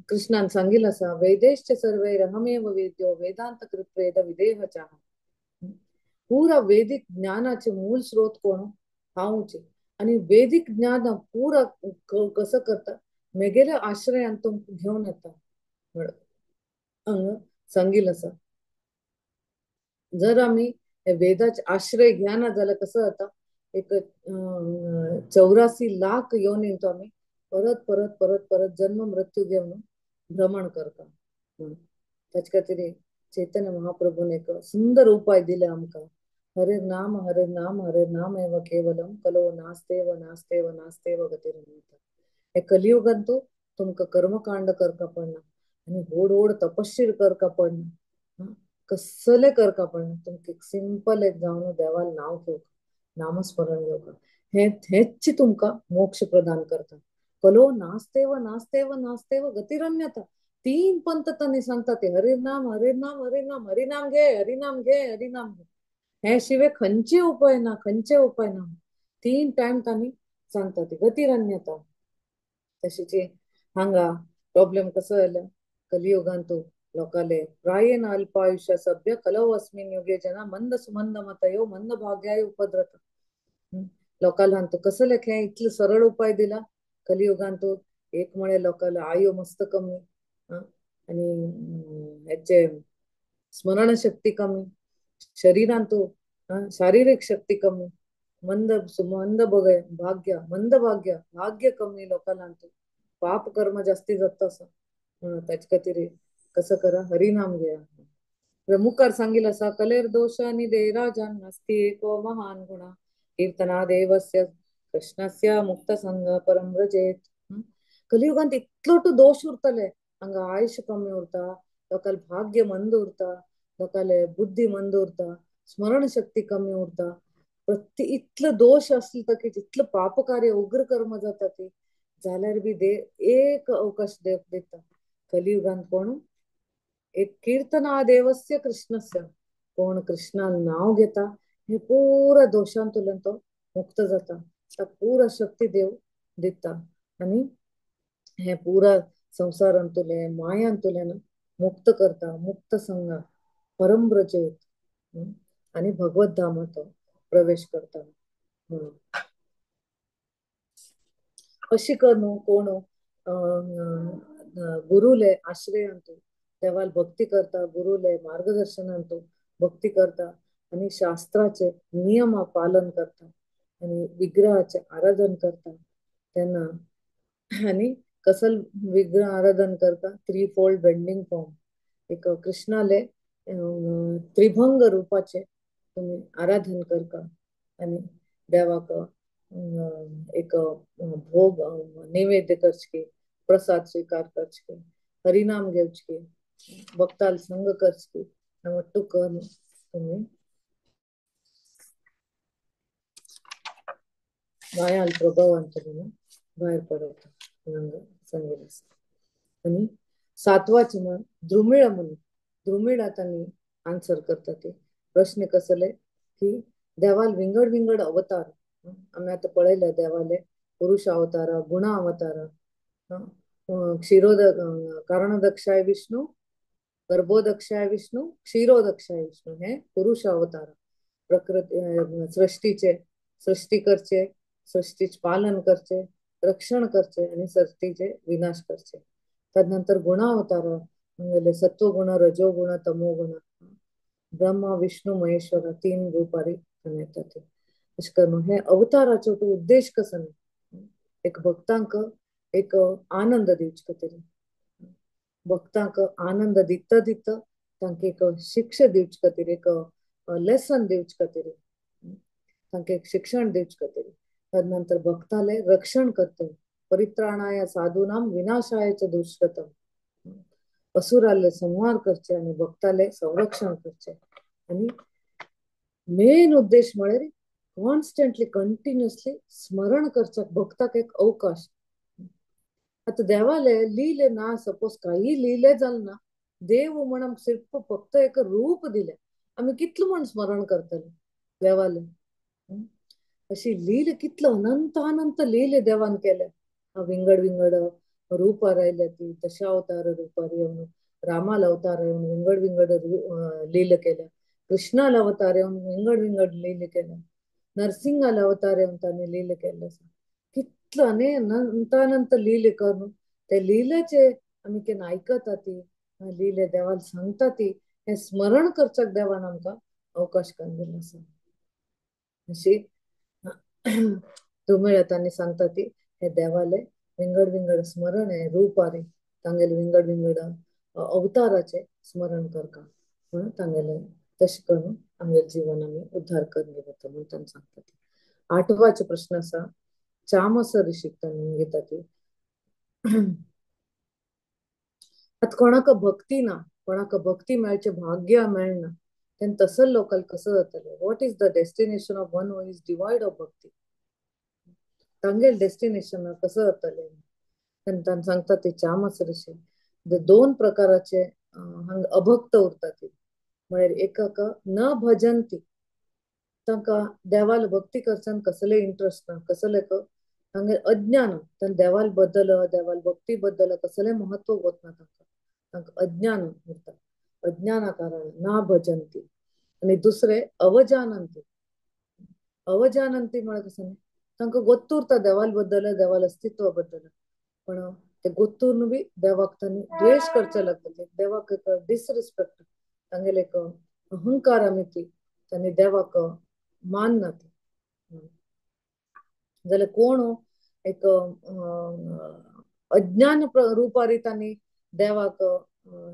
कृष्णान सांगिल्लें आसा वेदेश्च सर्वैरहमेव वेद्यो वेदांत कृत वेद विदेह चाह. पुरा वेदीक ज्ञानाचे मूल स्रोत कोण? हांवचे. आनी वेदीक ज्ञान पुरा कसो करता मेगेल्या आश्रयान तुमकां घेवन येता म्हण हांगा सांगिल्लें आसा. जर आमी वेदाचे आश्रय घेना जाल्यार कसो जाता, एक 84 लाख योनींत आमी परत परत परत परत जन्म मृत्यू घेवन भ्रमण करता. म्हणून ताचे खातीर चैतन्य महाप्रभून एक सुंदर उपाय दिले आमकां. हरे नाम हरे नाम हरे नाम एव केवलम कलो नास्तेव नास्तेव नास्तेव गतिरन्यथा. हे कलियुगांत तुमकां कर्मकांड करका पडना आनी व्हड व्हड तपशीर करका पडना, कसले करका पडना. तुमकां एक सिंपल एक जावन देवाल नांव घेवका, नामस्मरण घेवका, हे हेच तुमकां मोक्ष प्रदान करता. कलो नास्तेव नास्तेव नास्तेव गतिरन्यथा. तीन पंत तांणी सांगता ते हरे नाम हरे नाम हरे नाम, हरिनाम घे हरिनाम घे हरिनाम घे. हे शिवाय खंयचे उपाय ना, खंयचे उपाय ना. तीन टायम तांणी सांगता ते गतिरन्यता. तशीच हांगा प्रॉब्लेम कसो जालो कलियुगांत लोकांले प्रायेण अल्पायुष्य सभ्य कलौ अस्मिन युगे जना मंद सुमंद मतयो मंद भाग्याय उपद्रत. लोकांना कसं लेखे इतले सरळ उपाय दिला कलियुगांत. एक म्हळे लोकांना आयु मस्त कमी आणि हेचे स्मरणशक्ती कमी, शरीरांत शारीरिक शक्ती कमी, मंद सुमंद बघ भाग्य मंद भाग्य भाग्य कमी लोकांना, पाप कर्म जास्ती जाता आसा. म्हणून त्याच खातीर कसं करा हरिनाम घेया. मुखार सांगिल आसा कलेर दोश आणि देराजान नास्ती एको महान गुणा कीर्तना देवस्य कृष्णस्य मुक्त संग परम व्रजेत. कलियुगांत इतलो टू दोश उरतले, हांगा आयुष्य कमी उरता, लोकांले भाग्य मंद उरता, लोकांले बुद्धी मंद उरता, स्मरण शक्ती कमी उरता. प्रति इतलो दोश आसले तकी इतलो पापकार्य उग्र कर्म जाता ती जाल्यार बी दे एक अवकाश देव दिता कलियुगांत. कोण एक कीर्तना देवस्य कृष्णस्य, कोण कृष्णान नाव घेता हे पुरा दोशांतल्यान तो मुक्त जाता, पुरा शक्ती देव दिता आणि हे पुरा संसारांतुले मायांतुल्यान मुक्त करता. मुक्त संगा परम व्रजेत आणि भगवत धामात प्रवेश करता. म्हणून अशी करून कोण गुरुले आश्रयांतू देवाल भक्ती करता, गुरुले मार्गदर्शनांतू भक्ती करता आणि शास्त्राचे नियम पालन करता आणि विग्रहाचे आराधन करता त्यांना. आणि कसल विग्रह आराधन करता थ्री फोल्ड बेंडिंग फॉर्म, एक कृष्णाले त्रिभंग रूपाचे तुम्ही आराधन करता आणि देवाक एक भोग नैवेद्य करचके, प्रसाद स्वीकार करचके, हरिनाम घेवचके, भक्ताल संग करचके, ಒಟ್ಟು तुम्ही मायाल प्रभावांतून भायर पडता सांगितलं. आणि सातवाचे म्हण द्रुमिळ मुनी. द्रुमिळा त्यांनी आन्सर करता ते प्रश्न कसले की देवाल विंगड विंगड अवतार आम्ही आता पळयले, देवाले पुरुष अवतार, गुण अवतार, क्षीरोदक कारणदक्षाय विष्णू, गर्भोदक्षाय विष्णू, क्षीरोदक्षाय विष्णू, हे पुरुष अवतार. प्रकृती सृष्टीचे सृष्टी करचे, सृष्टीचे पालन करचे, रक्षण करचे आणि सृष्टीचे विनाश करचे. त्यानंतर गुणावतार म्हणजे सत्वगुण, रजोगुण, तमोगुण, ब्रह्मा विष्णू महेश्वर तीन रूपारी येतात. अशें करून हे अवताराचो तो उद्देश कसो न्ही, एक भक्तांक एक आनंद दिवचे खातीर, भक्तांक आनंद दिता दिता तांकां एक शिक्षा दिवचे खातीर, एक लेसन दिवचे खातीर, तांकां एक शिक्षण दिवचे खातीर. तदनंतर भक्ताले रक्षण करते, परित्राणाय साधूनाम विनाशाय च दुष्कृतम, असुराले संहार करचे आणि भक्ताले संरक्षण करचे. आणि मेन उद्देश म्हळ्यार कॉन्स्टंटली कंटिन्युअसली स्मरण करच्याक भक्ताक एक अवकाश. आता देवाले लिहिले ना, सपोज काही लिहिले जाल ना, देव म्हण सिर्फ फक्त एक रूप दिले, आमी कितलो म्हण स्मरण करतले देवाले. अशी लीले कितलं अनंत अनंत लीले देवान केले, विंगड विंगड रूपार आयल्या ती, दशावतार रूपार येवन रामाल अवतार येवन विंगड विंगड लीले केल्या, कृष्णाल अवतार येवन विंगड विंगड लीले केल्या, नरसिंहाल अवतार येवन तांणी लीले केल्ले आसा. कितलो आनी अनंत अनंत लीले करून ते लीलेचे आमी केन्ना आयकता ती लीले देवान सांगता ती, हें स्मरण करच्याक देवान आमकां अवकाश करून दिल्लो आसा. अशी दुमेळतांनी सांगता ती हे देवाले विंगड विंगड स्मरण हे रूपारी तांगेले विंगड विंगड अवताराचे स्मरण करका. म्हणून तांगेले तशें करून आमगे जीवन आमी उद्धार करून घेता म्हणून तांकां सांगता. आठवाचो प्रश्न आसा चामस ऋषीक तांणी घेता ती. आतां कोणाक भक्ती ना, कोणाक भक्ती मेळचें भाग्य मेळना, तेन्ना तसो लोकांक कसो जातलें? What is the destination of one who is devoid of bhakti? तांगेल destination कसो जातलें? तेन्ना तांकां सांगता ती चामस ऋषी दोन प्रकाराचे हांगा अभक्त उरता ती. म्हळ्यार एकाक न भजंती, तांकां देवाल भक्ती करच्यान कसले इंट्रस्ट ना, कसले तांगेर अज्ञान, तांकां देवाल बद्दल देवाल भक्ती बद्दल कसलें महत्व वतना तांकां, तांकां अज्ञान उरता, अज्ञाना कारण ना भजंती. आनी दुसरे अवजानंती. अवजानंती म्हळ्यार कसं तांकां गोत्तू उरता देवाल बद्दल, देवाल अस्तित्वा बद्दल, पण ते गोत्तून बी देवाक तांणी द्वेश करचे लागता, देवाक एक डिसरिस्पेक्ट, तांगेले एक अहंकार मिती तांणी देवाक मानना. जाल्यार कोण एक अज्ञान रुपारी तांणी देवाक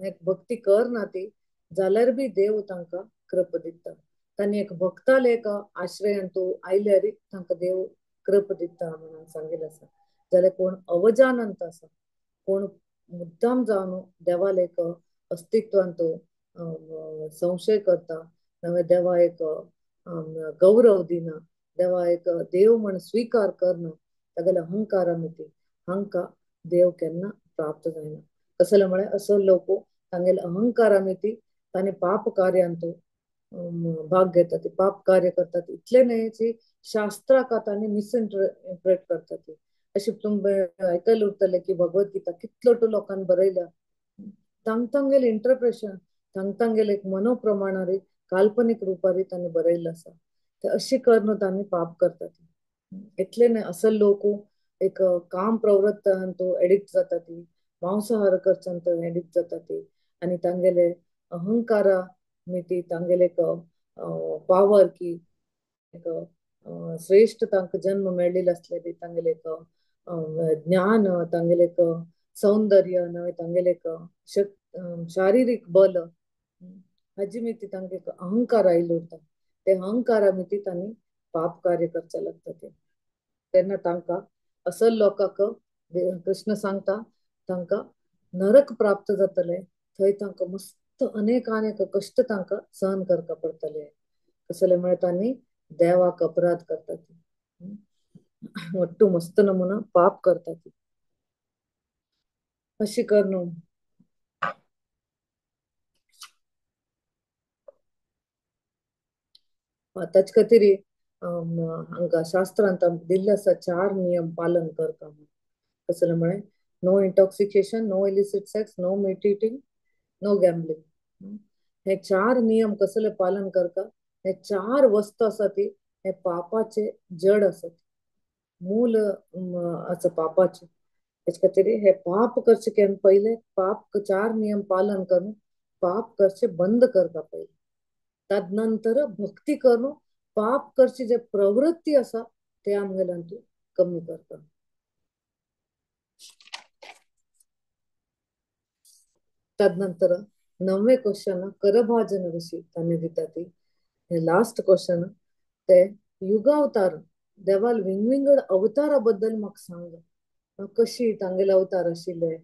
एक भक्ती करना ती, जाल्यार बी देव तांकां कृप दिता. तांणी एक भक्ताले एक आश्रयान तूं आयल्यार तांकां देव कृप दिता म्हणून सांगिल्लें आसा. जाल्यार कोण अवजानंत आसा, कोण मुद्दाम जावन देवाले एक अस्तित्वान तो संशय करता, नवे देवा एक गौरव दिना, देवा एक देव म्हण स्वीकार करना, तागेले अहंकारा मिती हांकां देव केन्ना प्राप्त जायना. कसले म्हळ्यार असो लोक तांगेले अहंकारा मिती तांणी पाप कार्यांत भाग घेतात, पाप कार्य करतात. इतले न्हय की शास्त्राक तांणी मिसइंटरप्रेट करतात. अशें तुमकां आयकयलें उरतलें की भगवद्गीता कितलो टू लोकांनी बरयल्या, तांगेले इंटरप्रेशन, तांगेले एक मनोप्रमाणारी काल्पनीक रुपारी तांणी बरयल्लें आसा. ते अशी करून तांणी पाप करतात. इतले न्हय असल लोक एक काम प्रवृत्तान तो एडिक्ट जाता ती, मांसाहार करच्यान तो एडिक्ट जाता ती, आनी तांगेले अहंकारा मिती तांगेले एक पावर की एक श्रेष्ठ तांकां जन्म मेळिल्लो आसले, तांगेले एक ज्ञान, तांगेले एक सौंदर्य, नवे तांगेले एक शारिरीक बल हाजी मिती तांकां एक अहंकार आयिल्लो उरता. ते अहंकारा मिती तांणी पाप कार्य करचें लागता. ते तेन्ना तांकां असल लोकांक कृष्ण सांगता तांकां नरक प्राप्त जातले, थंय तांकां मस्त अनेक अनेक कश्ट तांकां सहन करपाक पडटले. कसले म्हळ्यार तांणी देवाक अपराध करतात, ಒಟ್ಟು मस्त नमुना पाप करतात. अशी करून ताचे खातीर हांकां शास्त्रांत दिल्ले आसा चार नियम पालन करता. कसले म्हळें no intoxication, no illicit sex, no meat eating, no gambling. हे चार नियम कसले पालन करता, हे चार वस्तू आसा ती हे पापाचे जड आसा, मूल आसा पापाचे. हेचे खातीर हे पाप करचे केन्ना पयले पाप चार नियम पालन करून पाप करचे बंद करता पयले, तदनंतर भक्ती करून पाप करची जे प्रवृत्ती आसा ते आमगेल्यान तूं कमी करता. तदनंतर नवे क्वेश्चन करभाजन ऋषी तांणी दिता ती हे लास्ट क्वेश्चन ते युगावतार देवाल विंगविंगड अवतारा बद्दल म्हाका सांग, कशी तांगेले अवतार आशिल्ले,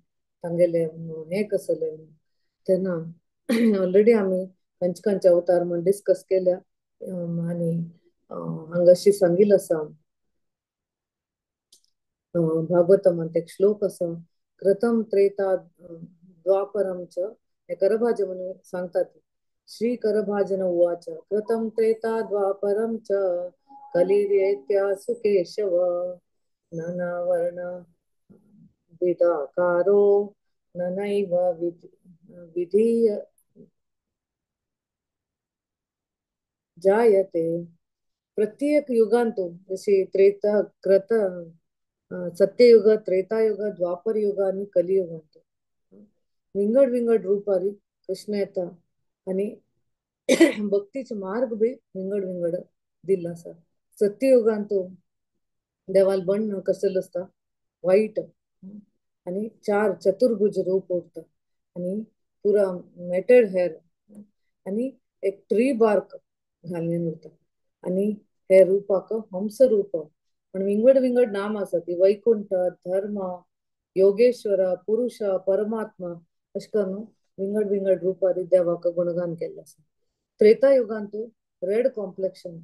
तांगेले हे कसले. तेन्ना ऑलरेडी आमी खंयचे खंयचे अवतार म्हण डिस्कस केल्या आनी हांगाशी सांगिल्लें आसा. भागवतमांत एक श्लोक आसा, कृतम त्रेता द्वापरम च, हे करभाजन म्हणून सांगतात. श्री करभाजन उवाच कृतम त्रेता द्वापरम च कलिरेत्यासु केशव नाना वर्ण विदाकारो ननैव विधीय जायते. प्रत्येक युगांतु जशी त्रेता कृत सत्ययुग, त्रेतायुग, द्वापर युग आणि कलियुगांतु विंगड विंगड रूपारी कृष्ण येता आणि भक्तीचे मार्ग बी विंगड विंगड दिल्लो आसा. सत्ययुगांतु देवाल बण्ण कसलो आसता वाईट आणि चार चतुर्भुज रूप उरता आणि पुरा मेटेड हेर आनी एक ट्री बार्क घालून उरता आनी हे रूपाक हंस रूप पण विंगड विंगड नाम आसा ती वैकुंठ, धर्म, योगेश्वर, पुरुष, परमात्मा अशें करून विंगड विंगड रूपारी देवाक गुणगान केल्लें आसा. त्रेता युगांतू रेड कॉम्प्लेक्शन,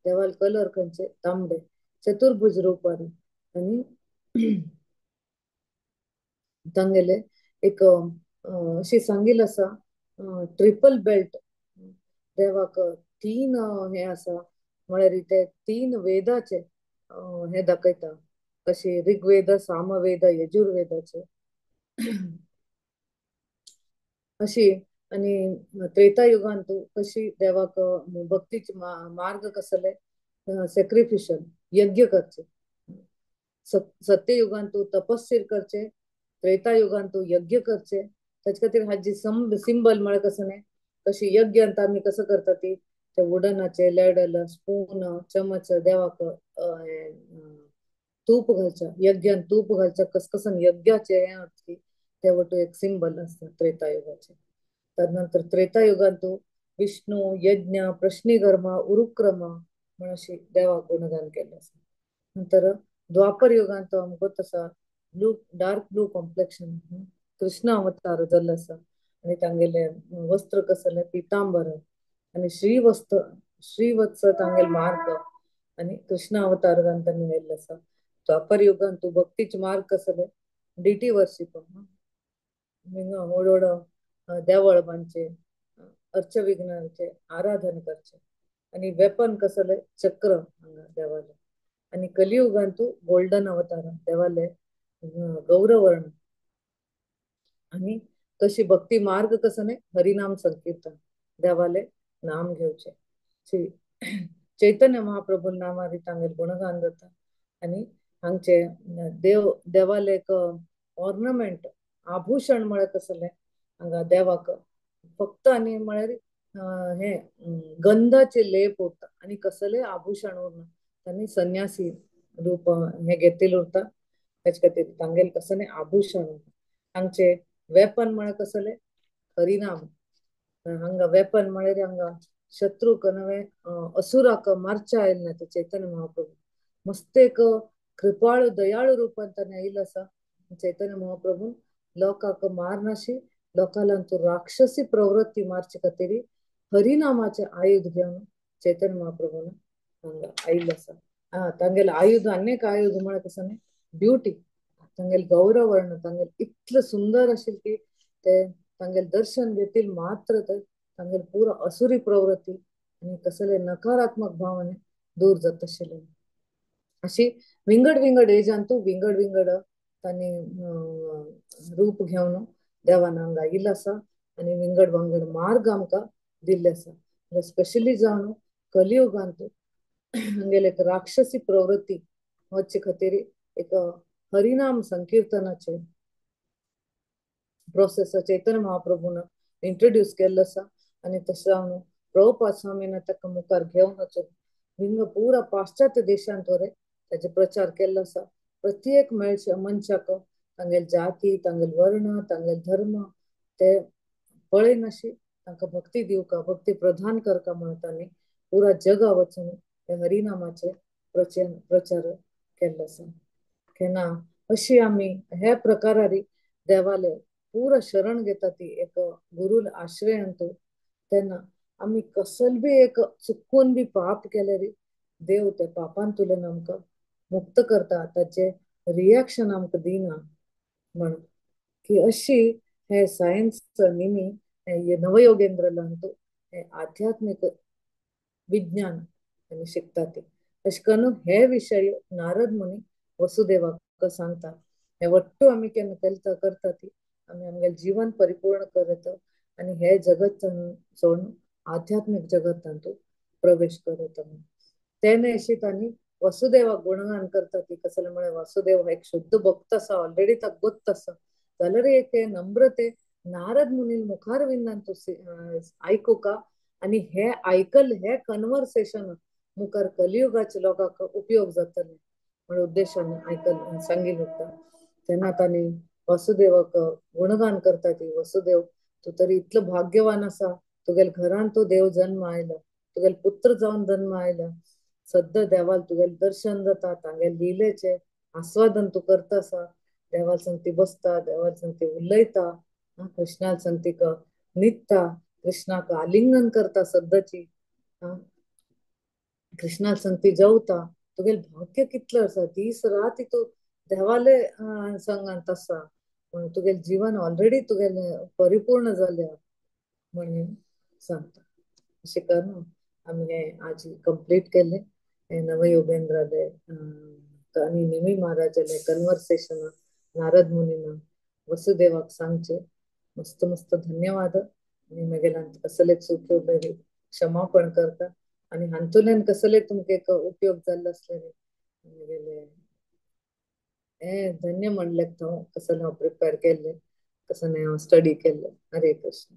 देवाल कलर खंयचे तांबडे, चतुर्भुज रूपारी आनी तांगेले एक अशी सांगिल्लें आसा ट्रिपल बेल्ट देवाक तीन हे आसा म्हळ्यार ते तीन वेदाचे हे दाखयता कशी ऋग्वेद, सामवेद, यजुर्वेदाचे अशी. आनी त्रेता युगांतू कशी देवाक भक्तीचे मार्ग कसले सॅक्रिफिशियल यज्ञ करचे, सत्ययुगांतू तपस्या करचे, त्रेता युगांतू यज्ञ करचे. ताचे खातीर हाजी सिंबल म्हळ्यार कसं न्ही कशी यज्ञांत आमी कसं करता ती ते वुडनाचे लॅडल, स्पून, चमच देवाक तूप घालच्या, यज्ञान तूप घालच्या, कसकसन यज्ञाचे हें ते वटू एक सिंबल आसता त्रेता युगाचे. तदनंतर त्रेता युगांतू विष्णू, यज्ञ, प्रश्नीकर्म, उरुक्रम म्हण अशी देवाक गुणगान केल्लें आसा. नंतर द्वापर युगांत आमकां आसा blue, dark blue complexion, Krishna अवतार जाल्लो आसा आनी तांगेले वस्त्र कसलें पितांबर आनी श्रीवस्त्र, श्रीवत्स तांगेले मार्ग आनी कृष्ण अवतार तांणी येयल्लो आसा. द्वापर युगांत भक्तीचे मार्ग कसले डिटी वर्शिप, व्हड व्हड देवळ बांदचे, अर्च विघ्नाचे आराधन करचे आनी वेपन कसले चक्र हांगा देवाले. आनी कलियुगांतू गोल्डन अवतार देवाले गौरवर्ण आनी कशी भक्ती मार्ग कसो न्ही हरिनाम संकीर्तन देवाले नाम घेवचे. श्री चैतन्य महाप्रभू नामारी तांगेले गुणगान जाता आनी हांगचे देव देवाले एक ऑर्नमेंट आभूषण म्हळ्यार कसलें हांगा देवाक फक्त आनी म्हळ्यार हे गंधाचे लेप उरता आनी कसलें आभूषण उरना, तांणी संन्यासी रूप हे घेतिल्लें उरता. ताचे खातीर तांगेले कसलें आभूषण उरता. हांगचे वेपन म्हळ्यार कसलें हरिनाम. हांगा वेपन म्हळ्यार हांगा शत्रूक नवे असुराक मारच्या आयले ना ते चैतन्य महाप्रभू मस्त एक कृपाळू दयाळू रूपान ताणें आयिल्लो आसा. चैतन्य महाप्रभून लोकांक मारनाशी लोकांतू राक्षसी प्रवृत्ती मारचे खातीर हरिनामाचे आयुध घेवन चैतन्य महाप्रभून हांगा आयिल्लो आसा. तांगेले आयुध अनेक आयुध म्हळ्यार कसं न्ही ब्युटी, तांगेले गौरवर्ण तांगेले इतलें सुंदर आशिल्लें की ते तांगेले दर्शन घेतील मात्र ते तांगेले पुरा असुरी प्रवृत्ती आनी कसले नकारात्मक भावने दूर जाता आशिल्ले. अशी विंगड विंगड एजांतू विंगड विंगड तांणी रूप घेवन देवान हांगा आयिल्लो आसा आनी विंगड विंगड मार्ग आमकां दिल्ले आसा. स्पेशली जावन कलियुगांत हांगेले एक राक्षसी प्रवृत्ती वचचे खातीर एक हरिनाम संकीर्तनाचे प्रोसेस चैतन्य महाप्रभून इंट्रोड्यूस केल्लो आसा आनी तशें जावन प्रभुपाद स्वामीन ताका मुखार घेवन वचून हिंगा पुरा पाश्चात्य देशांत वरे ताचे प्रचार केल्लो आसा. प्रत्येक मनशाक तांगेले जाती, तांगेले वर्ण, तांगेले धर्म ते पळयनाशी तांकां भक्ती दिवका, भक्ती प्रदान करका म्हणून तांणी पुरा जगा वचून हे हरिनामाचे प्रचार केल्लो आसा. केन्ना अशी आमी ह्या प्रकारारी देवाले पुरा शरण घेता ती एक गुरूल आश्रयांतू तेन्ना आमी कसल बी एक चुकून बी पाप केल्यार देव ते पापांतल्यान आमकां मुक्त करता, ताचे रिएक्शन आमकां दिना म्हण की अशी हे सायन्स निमी हे नवयोगेंद्र हे आध्यात्मिक विज्ञान आनी शिकता ती. अशें करून हे विशय नारद मुनी वसुदेवाक सांगता. हे वट्टू आमी केन्ना केलता करता ती आमी आमगेलें जीवन परिपूर्ण करत आनी हे जगत सोडून आध्यात्मिक जगतांत प्रवेश करत. तेन्ना अशी तांणी वसुदेवाक गुणगान करता ती कसलें म्हळ्यार वासुदेव एक शुद्ध भक्त आसा, ऑलरेडी ताका गोत्त आसा, जाल्यार एक नम्रते नारद मुनी मुखार विंदान तूं आयकुका आनी हे आयकल हे कन्वर्सेशन मुखार कलियुगाच्या लोकांक उपयोग जातले म्हण उद्देशान आयकल सांगिल्लें उरता. तेन्ना तांणी वासुदेवाक गुणगान करता ती वसुदेव तूं तरी इतलो भाग्यवान आसा, तुगेले घरान तो देव जन्म आयला, तुगेले पुत्र जावन जन्म आयला. सद्दां देवाल तुगेले दर्शन जाता, तांगेले लिलेचे आस्वादन तूं करता आसा. देवाल संगती बसता, देवाल संगती उलयता, कृष्णा संगती न्हिदता, कृष्णाक आलिंगन करता सद्दांची, कृष्णा संगती जेवता. तुगेले भाग्य कितलें आसा, दीस रात तूं देवाले संगांत आसा, म्हणून तुगेलें जीवन ऑलरेडी तुगेलें परिपूर्ण जाल्या म्हणून सांगता. अशें करून आमी हें आज कंप्लीट केलें. हें नवयोगेंद्राले आनी निमी महाराजाले कन्वर्सेशन नारद मुनीन वसुदेवाक सांगचे. मस्त मस्त धन्यवाद. आनी म्हगेल्यान कसले चुक्यो बरी क्षमापण करता आनी हातूंतल्यान कसले तुमकां एक उपयोग जाल्लो आसले म्हगेले हें धन्य म्हणलें हांव कसलें हांव प्रिपेर केल्लें, कसलें हांव स्टडी केल्लें. हरे कृष्ण.